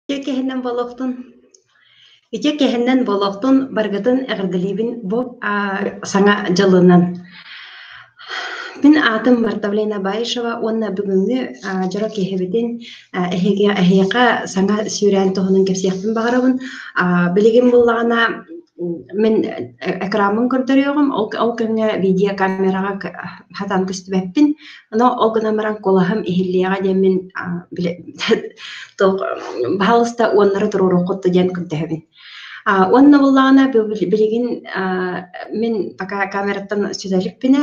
Үтүө киһинэн буолуохтун, үтүө киһинэн буолуохтун барыгытын эҕэрдэлиибин бу саҥа дьылынан. Мин аатым Мартавлена Баишева уонна бүгүҥҥү дьоро киһибитин эһиги эһиэхэ саҥа сүүрээн туһунан кэпсиэхпин баҕарабын. Билигин буоллаҕына мин экраммын көрдөрүөҕүм, ол ол кэмҥэ видеокамераҕа хатан көстүбэппин. Ону ол гынан баран куолаһым иһиллиэҕэ диэммин баһаалыста уоннары туруоруоххут диэн көрдөһөбүн. Уонна буоллаҕына билигин мин пока камераттан сүтэ иликпинэ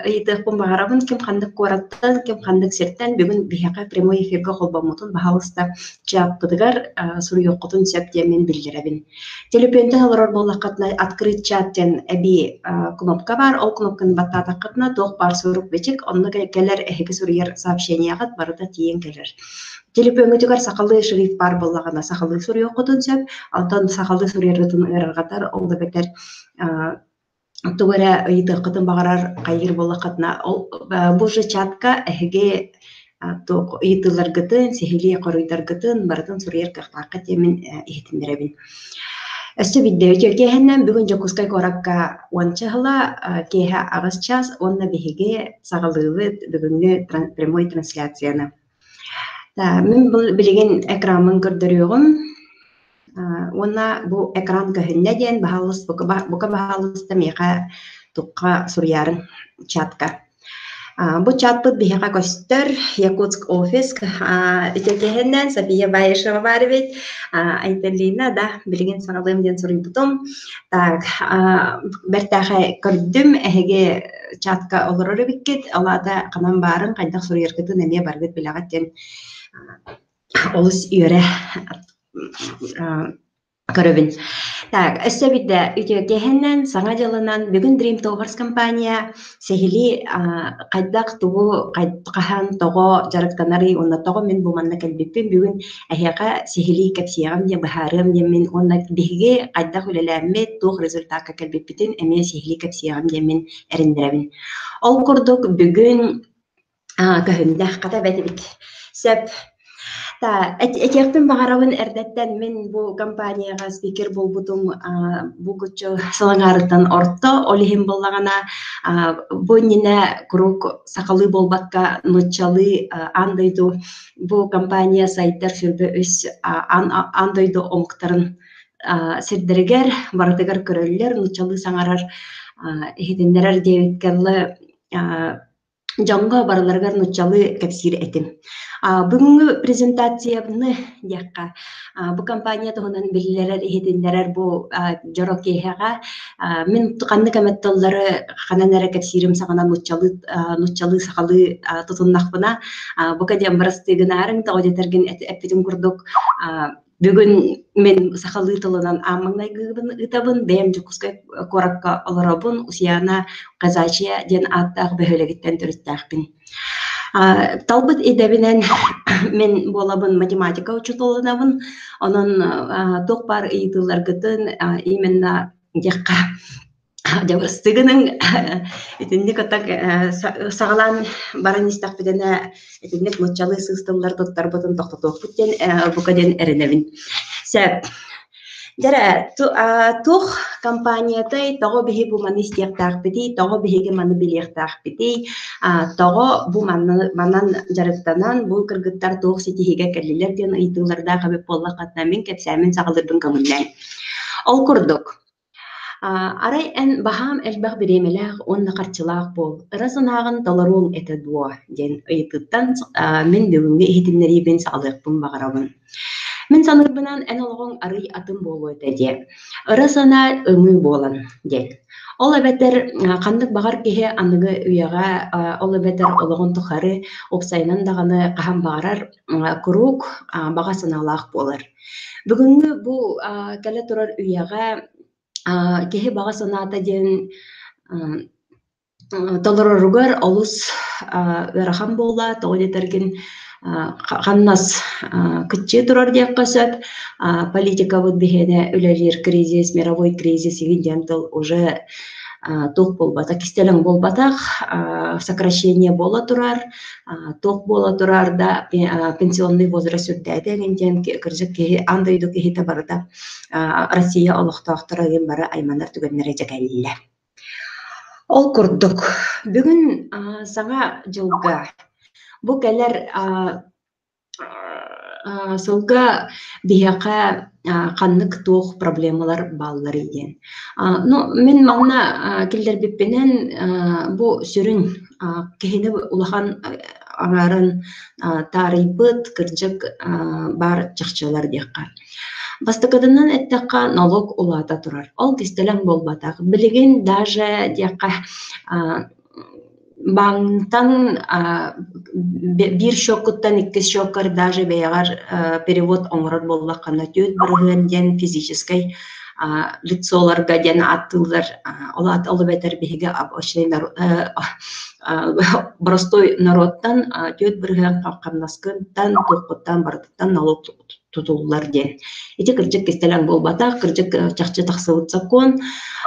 ыйытыахпын баҕарабын ким ханнык куораттан, ким ханнык сиртэн бүгүн биһиэхэ прямой эфиргэ холбоммутун баһаалыста чааппытыгар суруйуоххутун сөп диэммин биллэрэбин. Төлөпүөнтэн олорор буоллаххытына открыть чат диэн эбии кнопка баар, ол кнопканы баттаатаххытына туох баар сурук-бичик онно кэлэр эһиги суруйар сообщениеҕыт барыта тиийэн кэлэр. Төлөпүөҥҥүтүгэр сахалыы шрифт баар буоллаҕына сахалыы суруйуоххутун сөп, оттон сахалыы суруйаргытын ыарырҕатар, ол да эбэтэр тугу эрэ ыйытыаххытын баҕарар хайыыр буоллаххытына, ол бу же чатка эһиги туох ыйытыыларгытын, сиһилии хоруйдаргытын барытын суруйар кыахтааххыт диэммин иһитиннэрэбин. Өссө биирдэ үтүө киэһэннэн бүгүн Дьокуускай куоракка уонча ыла киэһэ 8 чаас уонна биһиги саҕалыыбыт бүгүҥҥү прямой трансляцияны. Мин билигин экраммын көрдөрүөҕүм уонна бу экран көһүннэ диэн баһаалыс бука баһаалыста миэхэ тухха суруйаарыҥ чатка. Бу чатпыт биһиэхэ көстөр Якутск офис итиэкиһинэн София Баишева баар эбит. Айталина да билигин саҕалыам диэн суруйбутум. Так бэртээхэй көрдүм эһиги чатка олорор эбиккит, ол аата ханан баарын, хайдах суруйаргытын эмиэ барыгыт билэҕит диэн олус үөрэ көрөбүн. Так, өссө биирдэ үтүө киэһэннэн, Саҥа дьылынан бүгүн Dream Towers компания сиһилии хайдах, тугу, хаһан, тоҕо дьарыктанарый уонна тоҕо мин бу манна кэлбиппин бүгүн эһиэхэ сиһилии кэпсиэҕим диэн быһаарыам диэммин уонна биһиги хайдах үлэлээммит, туох результакка кэлбиппитин эмиэ сиһилии кэпсиэҕим диэммин эрэннэрэбин. Ол курдук бүгүн көһүннэ, хата бэт эбит. Сөп. Этиэхпин баҕарабын эрдэттэн мин бу компанияҕа спикер буолбутум булгуччу сыл аҥаарыттан орто, ол иһин буоллаҕына бу иннинэ куруук сахалыы буолбакка нууччалыы аан дойду бу компания сайдар 23 аан дойду омуктарын сирдэригэр барытыгар көрөллөр, нууччалыы саҥарар иһитиннэрэр диэбиккэ дылы дьоҥҥо барыларыгар нууччалыы кэпсиир этим. Бүгүҥҥү презентациябыны диэххэ, бу компания туһунан биллэрэр, иһитиннэрэр бу дьоро киэһэҕэ мин ханнык эмэ тыллары ханан эрэ кэпсиирим саҕана нууччалыы нууччалыы сахалыы тутуннахпына, бука диэн бырастыы гынаарыҥ, тоҕо диэтэргин эппитим курдук Бүгүн мин сахалыы тылынан аан маҥнайгыбын ыытабын, бэйэм Дьокуускай куоракка олоробун, Усуйаана Казачья диэн ааттаах бөһүөлэгиттэн төрүттээхпин. Талбыт идэбинэн мин буолабын математика учууталынабын, онон туох баар ыйытыыларгытын именно диэххэ Дьабыстыгыныҥ итинник отак саҕалаан баран истэхпитинэ итинник нууччалыы сыыс тыллар туттарбытын тохтотуохпут диэн бука диэн эрэнэбин. Сөп. Дьэрэ, туох компаниятай, тоҕо биһи бу маны истиэхтээхпитий, тоҕо биһиги маны билиэхтээхпитий, тоҕо бу манан дьарыктанан бу кыргыттар туох ситиһиигэ кэллилэр диэн ыйытыылардаах эбит буоллаххытына мин кэпсээммин саҕалыырбын көҥүллээҥ. Ол курдук, Арай эн баһаам элбэх бириэмэлээх уонна харчылаах буол, ыра санааҕын толоруоҥ этэ дуо диэн ыйытыыттан мин бүгүҥҥү иһитиннэриибин саҕалыахпын баҕарабын. Мин саныырбынан эн олоҕуҥ арыый атын буолуо этэ диэ. Ыра санаа ымыы буолан диэн. Ол эбэтэр ханнык баҕар киһи аныгы үйэҕэ, ол эбэтэр олоҕун тухары уопсайынан даҕаны хаһан баҕарар куруук баҕа санаалаах буолар. Бүгүҥҥү бу кэлэ турар үйэҕэ киһи баҕа санаата диэн толороругар олус ыарахан буолла, тоҕо диэтэргин хамнас кыччыы турар диэххэ сөп. Политикабыт биһиэнэ үлэлиир кризис, мировой кризис игин диэн тыл уже. Туох буолбата, кистэлэҥ буолбатах, сокращение буола турар, туох буола турар да пенсионный возраст үрдээтэ эҥин диэн кырдьык киһи аан дойду киһитэ барыта Россия олохтоохторо ыйын бары айманар түгэннэрэ дьэ кэллэ. Ол курдук, бүгүн Саҥа дьылга бу кэлэр сылга биһиэхэ ханнык туох проблемалар баалларый диэн. Ну, мин манна киллэрбиппинэн бу сүрүн киһини улахан аҥаарын таарыйбыт кырдьык баар чахчылар диэххэ. Бастакытынан эттэххэ, налог улаата турар. Ол кистэлэҥ буолбатах. Билигин даже диэххэ Баантан биир счеккуттан иккис счеккар даже бэйэҕэр перевод оҥорор буоллаххына 4% диэн физическэй лицоларга диэн ааттыыллар. Ол аата ол эбэтэр биһиги обычный боростуой народтан 4% хамнаскыттан, туоххуттан барытыттан налог тутуллар диэн. Ити кырдьык кистэлэҥ буолбатах, кырдьык чахчы тахсыбыт сокуон.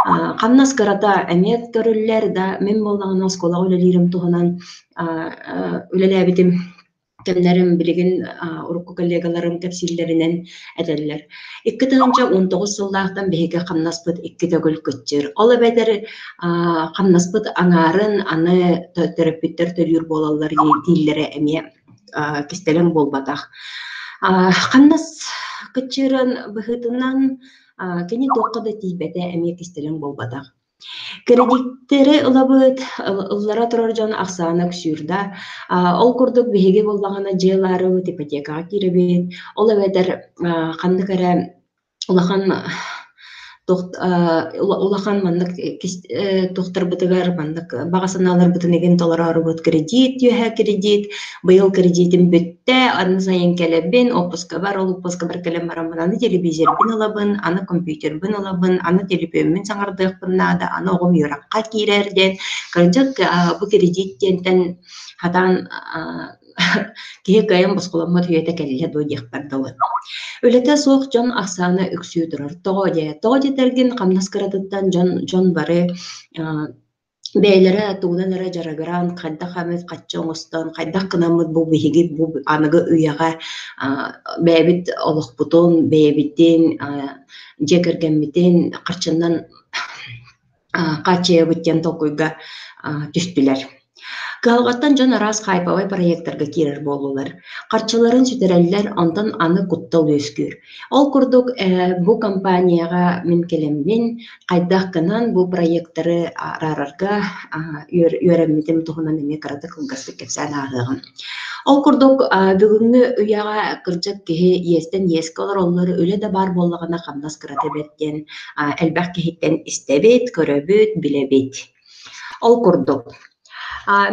Хамнас кырата эмиэ көрүллэр да, мин буоллаҕына оскуолаҕа үлэлиирим туһунан үлэлээбитим кэмнэрим билигин урукку коллегаларым кэпсииллэринэн этэллэр. 2019 сыллаахтан биһиги хамнаспыт икки төгүл кыччыыр. Ол эбэтэр хамнаспыт аҥаарын аны төрөппүттэр төлүүр буолаллар дииллэрэ эмиэ кистэлэҥ буолбатах. Хамнас кыччыырын быһыытынан кини туохха да тиийбэтэ эмиэ кистэлэҥ буолбатах. Кредиттэри ылабыт, ыллара турар дьон ахсаана үксүүр да. Ол курдук биһиги буоллаҕына дьиэ ылаарыбыт, ипотекаҕа киирэбит, ол эбэтэр ханнык эрэ улахан улахан маннык туохтарбытыгар маннык баҕа санааларбытын игин толороорубут кредит үөһэ кредит быйыл кредитим бүттэ аны сайын кэлэбин отпускабар ол отпускабар кэлэн бараммын аны телевизорбын ылабын аны компьютербын ылабын аны телефоммун саҥардыахпын наада аны оҕом үөрэххэ киирэр диэн кырдьык бу кредит диэнтэн хатаан Киһи кыайан босхоломмот үйэтэ кэллэ дуо диэхпэр дылы. Үлэтэ суох дьон ахсаана үксүү турар. Тоҕо диэ? Тоҕо диэтэргин хамнас кыратыттан дьон дьон бары бэйэлэрэ тугунан эрэ дьарыгыран, хайдах эмит хаччы оҥостон, хайдах гынаммыт бу биһиги бу аныгы үйэҕэ бэйэбит олохпутун, бэйэбитин, дьиэ кэргэммитин харчынан хааччыйабыт диэн толкуйга түстүлэр. Кыһалҕаттан дьон араас хайповай проектарга киирэр буоллулар. Харчыларын сүтэрэллэр, онтон аны куттал үөскүүр. Ол курдук, бу компанияҕа мин кэлэммин, хайдах гынан бу проектары араарарга үөрэммитим туһунан эмиэ кыратык кылгастык кэпсээн ааһыаҕым. Ол курдук, бүгүҥҥү үйэҕэ кырдьык киһи иэстэн иэскэ олороллор, үлэ да баар буоллаҕына хамнас кырата бэрт диэн элбэх киһиттэн истэбит, көрөбүт, билэбит. Ол курдук,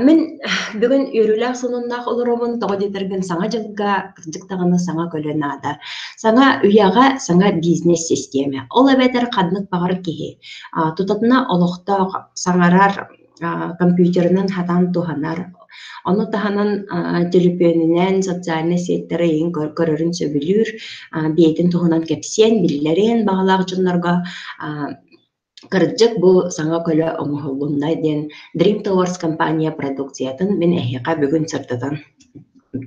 мин бүгүн үөрүүлээх сонуннаах олоробун, тоҕо диэтэргин Саҥа дьылга кырдьык даҕаны саҥа көлө наада. Саҥа үйэҕэ саҥа бизнес-систиэмэ. Ол эбэтэр ханнык баҕар киһи тутатына олохтоох саҥарар компьютерынан хатаан туһанар, ону таһынан төлөпүөнүнэн социальнай сетьтары ыйын көрөрүн сөбүлүүр, бэйэтин туһунан кэпсиэн, биллэриэн баҕалаах дьоннорго Кырдьык, бу саҥа көлө оҥоһуллунна диэн Dream Towers компания продукциятын мин эһиэхэ бүгүн сырдатан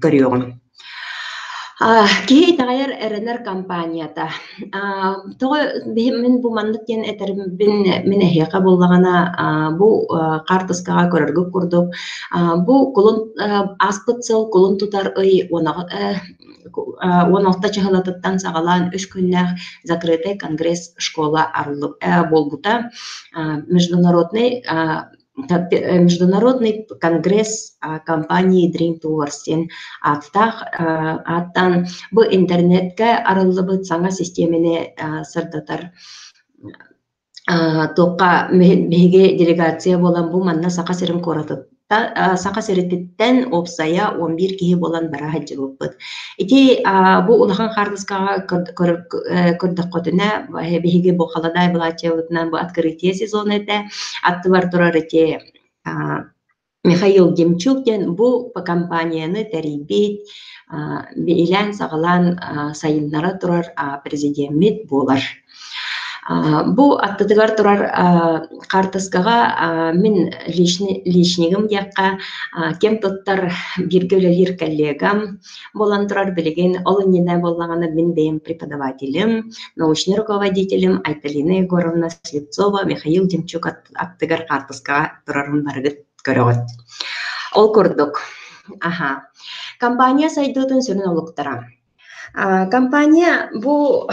көрүөҕүм. Киһи итэҕэйэр, эрэнэр компанията. Тоҕо мин бу маннык диэн этэрбин мин эһиэхэ буоллаҕына бу хаартыскаҕа көрөргүт курдук бу кулун ааспыт сыл кулун тутар ый 16 чаһылатыттан саҕалаан үс күннээх закрытый конгресс школа буолбута. Международный Международный конгресс компании Dream Tours диэн ааттаах ааттаан бу интернеткэ арыллыбыт саҥа систиэмэни сырдатар Туохха биһиги делегация буолан бу манна Саха сирин куоратыттан Саха сирититтэн уопсайа 11 киһи буолан бара сылдьыбыппыт. Ити бу улахан хаартыскаҕа көрдөххүтүнэ биһиги бу Халадаай былааччыйабытынан бу открытие сезона этэ. Аттыбар турар ити Михаил Демчук диэн бу компанияны тэрийбит, иилээн-саҕалаан сайыннара турар президеммит буолар. Бу аттытыгар турар хаартыскаҕа мин личнигым диэххэ, кэм туттар бииргэ үлэлиир коллегам буолан турар билигин ол иннинэ буоллаҕына мин бэйэм преподавателим, научнай руководителим Айталина Егоровна Слепцова Михаил Демчук аттыгар хаартыскаҕа турарын барыгыт көрөҕүт. Ол курдук, аха, компания сайдыытын сүрүн олуктара. Компания бу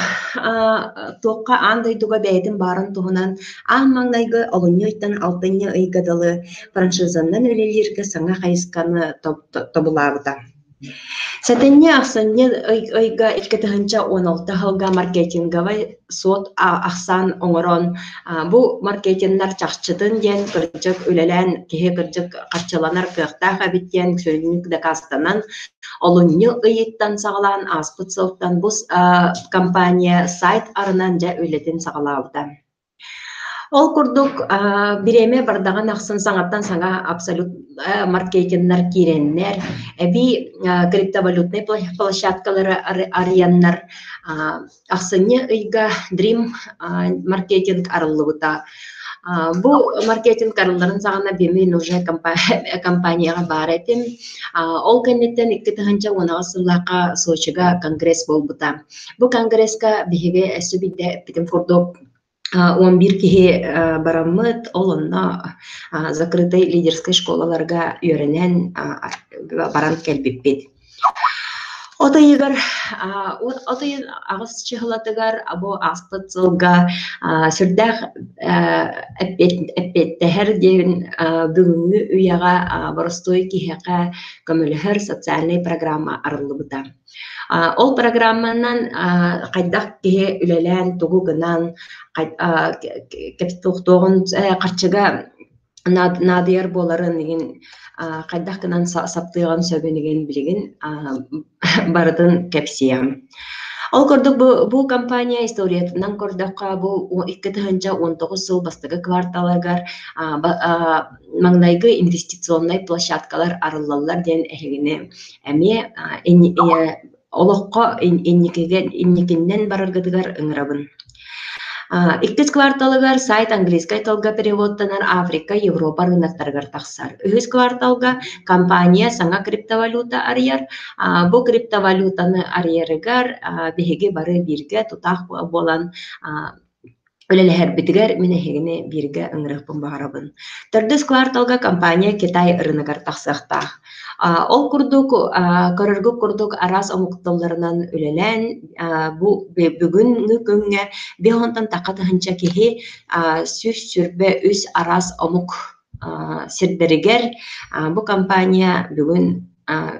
туохха аан дойдуга бэйэтин баарын туһунан аан маҥнайгы олунньу ыйтан алтынньы ыйга дылы франшизаннан үлэлииргэ саҥа хайысханы тобулаабыта. Сэтинньи, ахсынньы ыйга 2016 сылга маркетинговай суот ахсаан оҥорон, бу маркетиннар чахчытын диэн кырдьык үлэлээн киһи кырдьык харчыланар кыахтаах эбит диэн сүрүннүк дакаастанан, олунньу ыйыттан саҕалаан ааспыт сылтан бу компания сайт арынан дьэ үлэтин саҕалаабыта. Ол курдук, бириэмэ бардаҕын ахсын саҥаттан саҥа абсолют маркетиннар киирэннэр, эбии криптовалютнай площадкалары арыйаннар, ахсынньы ыйга Dream маркетинг арыллыбыта. Бу маркетинг арылларын саҕана мин уже компанияҕа баар этим. Ол кэнниттэн 2018 сыллаахха Сочига конгресс буолбута. Бу конгресска биһиги өссө биирдэ эппитим курдук 11 киһи бараммыт, ол онно закрытай лидерскай школаларга үөрэнэн баран кэлбиппит. От ыйыгар, от ыйын аҕыс чыһылатыгар бу ааспыт сылга сүрдээх эппиэттэһэр диэн бүгүҥҥү үйэҕэ боростуой киһиэхэ көмөлөһөр социальнай программа арыллыбыта. Ол программанан хайдах киһи үлэлээн, тугу гынан, туохтуоҕун харчыга наадыйар буоларын игин хайдах гынан саптыаҕын сөбүн игин билигин барытын кэпсиэм. Ол курдук бу компания историятынан көрдөххө бу 2019 сыл бастакы кварталыгар маҥнайгы инвестиционнай площадкалар арыллаллар диэн эһигини эмиэ олоххо инникигэ инникиннэн бараргытыгар ыҥырабын. Иккис кварталыгар сайт английскай тылга переводтанар Африка, Европа рыноктарыгар тахсар. Үһүс кварталга компания саҥа криптовалюта арыйар. Бу криптовалютаны арыйарыгар биһиги бары бииргэ тутаах буолан Үлэлэһэрбитигэр мин эһигини бииргэ ыҥырыахпын баҕарабын. Төрдүс кварталга компания Китай рыногар тахсыахтаах. Ол курдук, көрөргүт курдук араас омук тылларынан үлэлээн, бу бүгүҥҥү күҥҥэ 50 тахха тыһыынча киһи 123 араас омук сирдэригэр бу компания бүгүн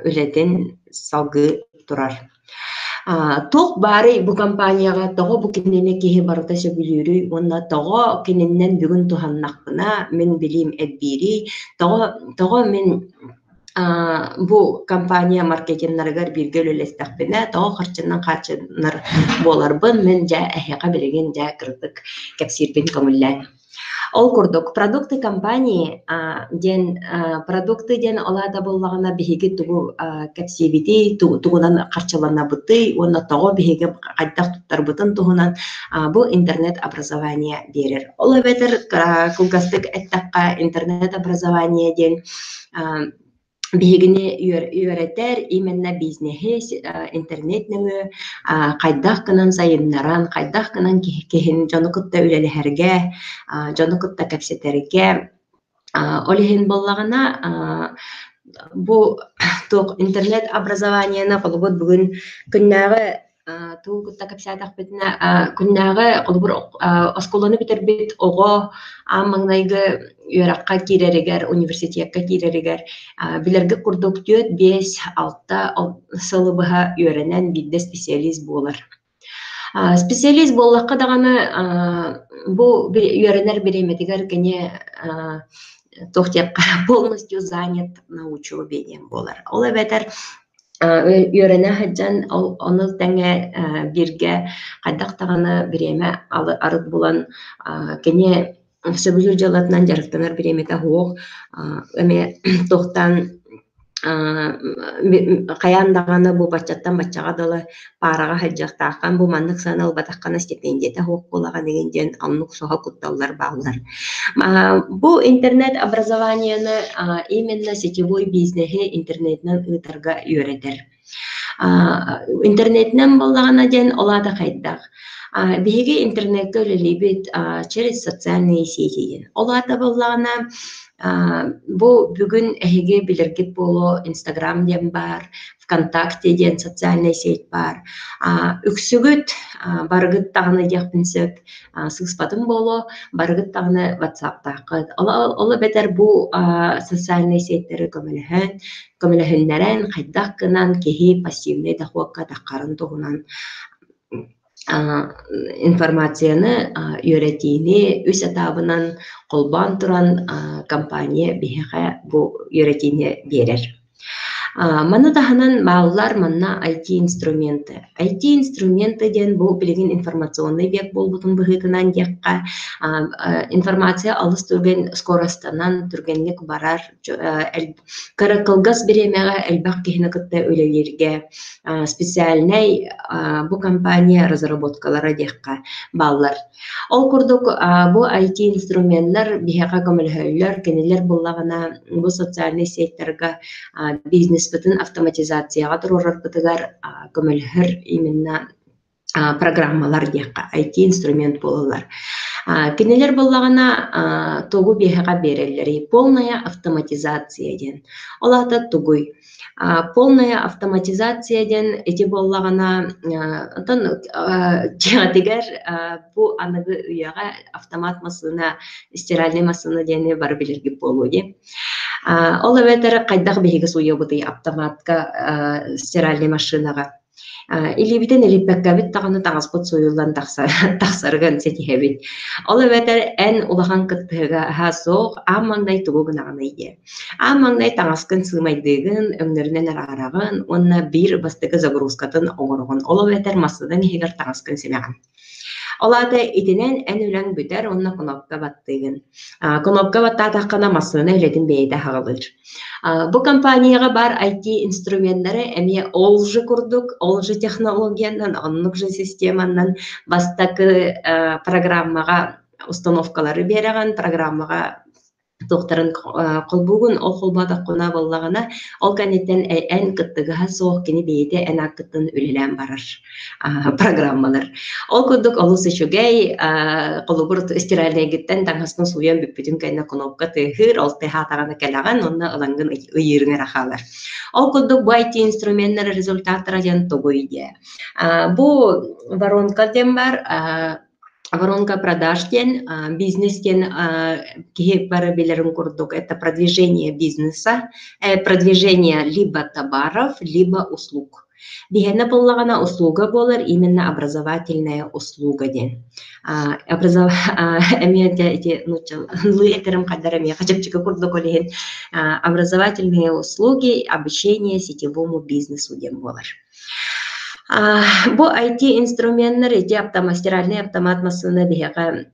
үлэтин салгыы турар. Туох баарый бу компанияҕа, тоҕо бу кинини киһи барыта сөбүлүүрүй уонна тоҕо кининнэн бүгүн туһаннахпына мин билиим элбиирий, тоҕо тоҕо мин бу компания маркетиннарыгар бииргэ үлэлэстэхпинэ, тоҕо харчынан хааччынар буоларбын мин дьэ эһиэхэ билигин дьэ кырдьык кэпсиирбин көҥүллээҥ. Ол курдук, продукты компании диэн продукты диэн ол аата буоллаҕына биһиги тугу кэпсиибитий, тугунан харчыланабытый уонна тоҕо биһиги хайдах туттарбытын туһунан бу интернет-образование биэрэр. Ол эбэтэр кылгастык эттэххэ, интернет-образование диэн биһигини үөрэтэр именно бизнеһи интернет нөҥүө хайдах гынан сайыннаран, хайдах гынан киһини дьону кытта үлэлэһэргэ, дьону кытта кэпсэтэргэ. Ол иһин буоллаҕына, бу туох интернет образованиены холобур бүгүн күннээҕи тугу кытта кэпсээтэхпитинэ, күннээҕи холобур оскуоланы бүтэрбит оҕо аан маҥнайгы үөрэххэ киирэригэр, университекка киирэригэр билэргэ курдук түөрт, биэс, алта сылы быһа үөрэнэн биирдэ специалист буолар. Специалист буоллахха даҕаны бу үөрэнэр бириэмэтигэр кини туох диэххэ полностью занят на учебе диэн буолар. Ол эбэтэр үөрэнэ сылдьан ол ону тэҥэ бииргэ хайдах даҕаны бириэмэ арыт булан кини сөбүлүүр дьыалатынан дьарыктанар бириэмэтэ суох эмиэ туохтан. Хайаан даҕаны бу баччаттан баччаҕа дылы паараҕа сылдьыахтааххын, бу маннык сыана ылбатаххына стипендията суох буолаҕын игин диэн оннук соһо кутталлар бааллар. Бу интернет образованиены именно сетевой бизнеһи интернетинэн ыытарга үөрэтэр. Интернетинэн буоллаҕына диэн ол аата хайдах? Биһиги интернеккэ үлэлиибит через социальные сети диэн. Ол аата буоллаҕына бу бүгүн эһиги билэргит буолуо Инстаграм диэн баар, ВКонтакте диэн социальнай сеть баар. Үксүгүт барыгыт даҕаны диэхпин сөп, сыыспатым буолуо, барыгыт даҕаны ватсаптааххыт. Ол эбэтэр бу социальнай сетьтэри көмөлөһөн, көмөлөһүннэрэн хайдах гынан киһи пассивнай дохуокка таххарын туһунан информацияны үөрэтиини үс этабынан холбоон туран компания биһиэхэ бу үөрэтиини биэрэр. Маны таһынан бааллар манна IT-инструменты. IT-инструменты диэн бу билигин информационный век буолбутун быһыытынан диэххэ, информация алыс түргэн скоростанан түргэнник барар, кыра кылгас бириэмэҕэ элбэх киһини кытта үлэлииргэ специальнай бу компания разработкалара диэххэ бааллар. Ол курдук бу IT-инструменнар биһиэхэ көмөлөһөллөр, кинилэр буллаҕына бу социальнай сетьтарга бизнеспытын автоматизацияҕа туруорарбытыгар көмөлөһөр именно программалар диэххэ IT-инструмент буолаллар. Кинилэр буоллаҕына тугу биһиэхэ биэрэллэрий? Полная автоматизация диэн. Ол аата тугуй? Полная автоматизация диэн ити буоллаҕына онтон дьиэҕитигэр бу аныгы үйэҕэ автомат массыына, стиральнай массыына диэни бары билэргит буолуо дии. Ол эбэтэр хайдах биһиги сууйабытый автоматка стиральнай машинаҕа? Илиибитин илиппэккэбит даҕаны таҥаспыт сууйуллан тахсарыгар ситиһэбит. Ол эбэтэр эн улахан кыттыһыга суох, аан маҥнай тугу гынаҕыный диэн. Аан маҥнай таҥаскын сыымайдыыгын, өҥнөрүнэн араараҕын уонна биир бастакы загрузкатын оҥороҕун. Ол эбэтэр массыынаҥ иһигэр таҥаскын симэҕин. Ол аата итинэн эн үлэҥ бүтэр уонна кнопка баттыыгын. Кнопка баттаатаххына массыына үлэтин бэйэтэ аҕалыыр. Бу компанияҕа баар IT-инструменнары эмиэ ол же курдук, ол же технологиянан, оннук же системанан бастакы программаҕа установкалары биэрэҕин, программаҕа туохтарын холбуугун, ол холбоотоххуна буоллаҕына, ол кэнниттэн эн кыттыгаһа суох кини бэйэтэ эн ааккыттан үлэлээн барар программалар. Ол курдук олус үчүгэй, холобур стиральнайгыттан таҥаскын сууйан бүппүтүн кэннэ кнопка тыаһыыр, ол тыаһаатаҕына кэлэҕин уонна ылаҥҥын ыйыырыҥ эрэ хаалар. Ол курдук бу IT-инструменнар результаттара диэн тугуй диэ. Бу воронка диэн бар, воронка продаж диэн бизнес диэн киһи бары билэрин курдук это продвижение бизнеса, продвижение либо товаров, либо услуг. Биһиэнэ буоллаҕына услуга буолар именно образовательная услуга диэн. Эмиэ ити нууччалыы этэрим хайдар эмиэ чэпчэки курдук ол иһин образовательные услуги, обучение сетевому бизнесу диэн буолар. Бу IT-инструменнар ити стиральный автомат массыына биһиэхэ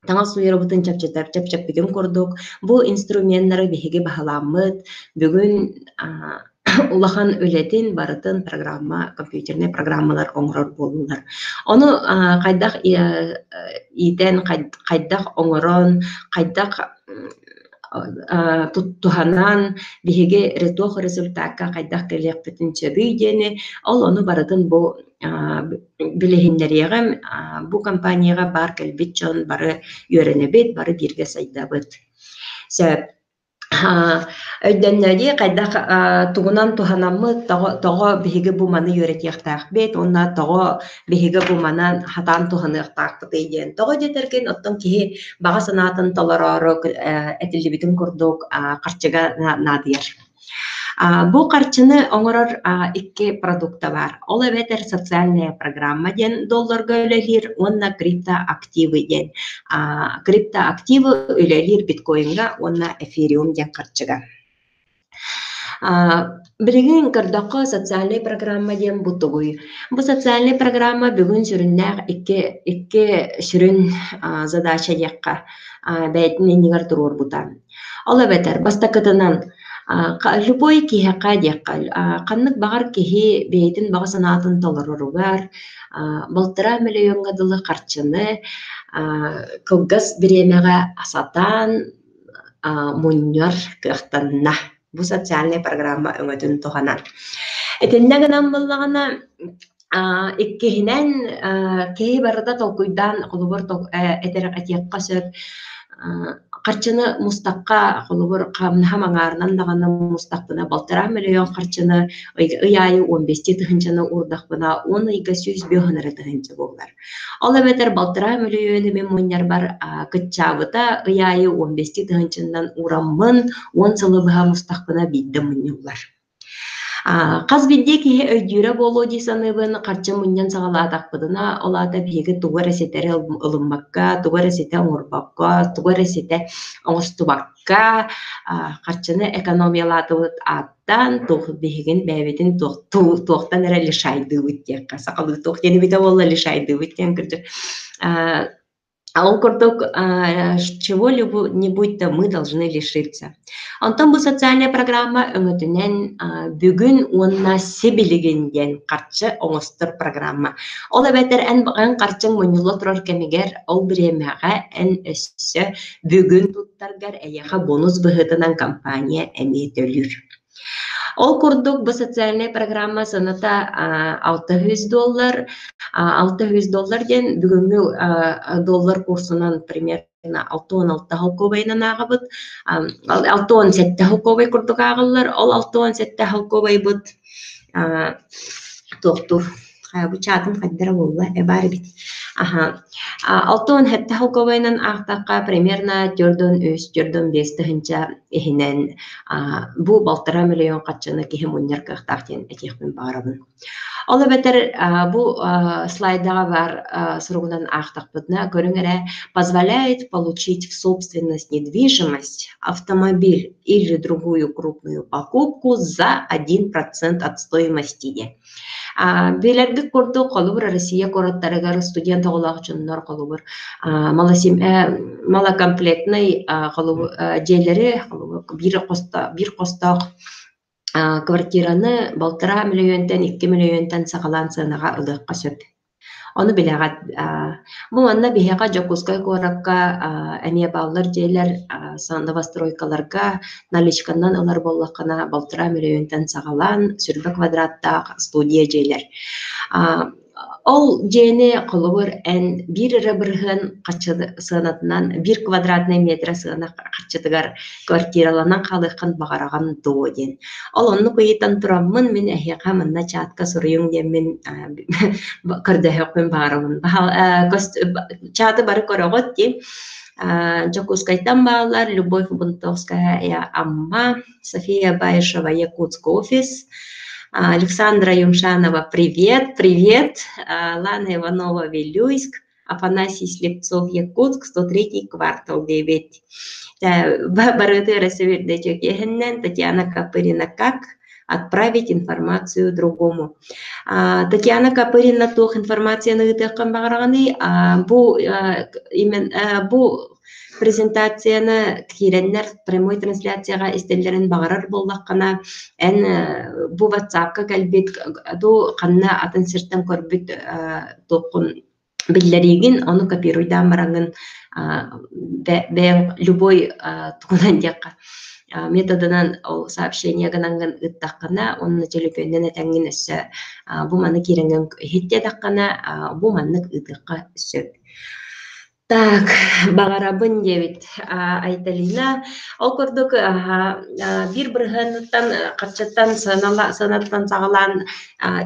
таҥас сууйарбытын чэпчэтэр чэпчэппитин курдук, бу инструменнары биһиги баһылааммыт, бүгүн улахан үлэтин барытын программа, компьютернай программалар оҥорор буоллулар. Ону хайдах иитэн, хайдах оҥорон, хайдах туһанан биһиги туох результакка хайдах кэлиэхпитин сөбүй диэни ол ону барытын бу билиһиннэриэҕим. Бу компанияҕа баар кэлбит дьон бары үөрэнэбит, бары бииргэ сайдабыт. Сөп. Өйдөннө дии хайдах тугунан туһанаммыт, тоҕо, тоҕо биһиги бу маны үөрэтиэхтээхпит уонна тоҕо биһиги бу манан хатаан туһаныахтаахпытый диэн. Тоҕо диэтэргин, оттон киһи баҕа санаатын толороору этиллибитин курдук харчыга наадыйар. Бу харчыны оҥорор икки продукта баар. Ол эбэтэр социальная программа диэн долларга үлэлиир уонна криптоактивы диэн. Криптоактивы үлэлиир биткоиҥҥа уонна эфириум диэн харчыга. Билигин көрдөххө, социальнай программа диэн бу тугуй? Бу социальнай программа бүгүн сүрүннээх икки сүрүн задача диэххэ бэйэтин иннигэр туруорбута. Ол эбэтэр, бастакытынан, Любой киһиэхэ диэххэ, ханнык баҕар киһи бэйэтин баҕа санаатын толороругар балтараа мөлүйүөҥҥэ дылы харчыны кылгас бириэмэҕэ сатаан мунньар кыахтанна. Бу социальнай программа өҥөтүн туһанан. Итиннэ гынан буоллаҕына, иккиһинэн, киһи барыта толкуйдаан холобур этэр этиэххэ сөп, харчыны мустахха, холобур, хамнаһым аҥаарынан даҕаны мустахпына балтараа мөлүйүөн харчыны ый аайы 15 тыһыынчаны уурдахпына, 10 ыйга 105 эрэ тыһыынча буолар. Ол эбэтэр балтараа мөлүйүөнү мин мунньарбар кыччаабыта ый аайы 15 тыһыынчанан уураммын, 10 сылы быһа мустахпына биирдэ мунньуллар. Хас биирдии киһи өйдүүрэ буолуо дии саныыбын, харчы мунньан саҕалаатахпытына, ол аата биһиги тугу эрэ ситэри ылыммакка, тугу эрэ ситэ оҥорбокко, тугу эрэ ситэ оҥостубакка, харчыны экономиялаатыбыт ааттаан, туох биһигин бэйэбитин туохтан эрэ лишайдыыбыт диэххэ, сахалыы туох диэн эбитэ буолла лишайдыыбыт диэн кырдьык Ол курдук чего-нибудь-то мы должны лишиться. Онтон бу социальная программа өҥөтүнэн бүгүн уонна сибилигин диэн харчы оҥостор программа. Ол эбэтэр эн эн харчыҥ мунньулла турар кэмигэр ол бириэмэҕэ эн өссө бүгүн туттаргар эйиэхэ бонус быһыытынан компания эмиэ төлүүр. Ол курдук бу социальнай программа сыаната 600 доллар. 600 доллар диэн бүгүҥҥү доллар курсунан примерно 66 холкуобайынан ааҕабыт. 67 холкуобай курдук ааҕыллар. Ол 67 холкуобайбыт туохтуур Бу чаатын хайдара буолла, э баар эбит. Аха. 67 холкуобайынан аахтахха примерно 4-3, 4-5 тыһыынча иһинэн бу балтараа мөлүйүөн харчыны киһи мунньар кыахтаах диэн этиэхпин баҕарабын. Ол эбэтэр бу слайдаҕа баар суругунан аахтахпытына, көрүҥ эрэ, позволяет получить в собственность недвижимость, автомобиль или другую крупную покупку за 1% от стоимости диэн. Билэргит курдук, холобур, Россия куораттарыгар студент оҕолоох дьоннор холобур, малокомплектнай дьиэлэри биир хостоох квартираны балтараа мөлүйүөнтэн, 2 мөлүйүөнтэн саҕалаан сыанаҕа ылыахха сөп. Ону билэҕит. Бу манна биһиэхэ Дьокуускай куоракка эмиэ бааллар дьиэлэр новостройкаларга наличканнан ылар буоллаххына балтараа мөлүйүөнтэн саҕалаан 20 квадраттаах студия дьиэлэр. Ол дьиэни холобур эн биир эрэ бырыһыан сыанатынан биир квадратнай метрэ сыана харчытыгар квартираланан хаалыаххын баҕараҕын дуо диэн. Ол оннук ыйытан тураммын мин эһиэхэ манна чатка суруйуҥ диэммин көрдөһүөхпүн баҕарабын. Чаты бары көрөҕүт дии. Дьокуускайтан бааллар Любовь Бунтовская Амма, София Баишева Якутск офис, Александра Юмшанова привет, привет, Лана Иванова Вилюйск, Афанасий Слепцов Якутск, 103 квартал диэбит. Барыты Ресевердечекиһиннэн Татьяна Копырина как отправить информацию другому. Татьяна Копырина туох информацияны ыытыаххын баҕараҕыный? Бу бу презентацияны киирэннэр прямой трансляцияҕа истэллэрин баҕарар буоллаххына, эн бу WhatsApp-ка кэлбит ду ханна атын сиртэн көрбүт туоххун биллэриигин, ону копируйдаан бараҥҥын бэйэҥ любой тугунан диэххэ методынан ол сообщение гынаҥҥын ыыттаххына уонна төлөпүөнүнэн этэҥҥин өссө бу маны киирэҥҥин иһит диэтэххинэ бу маннык ыытыахха сөп. Так, баҕарабын диэбит Айталина. Ол курдук биир бырыһыаныттан харчыттан сыанаттан саҕалаан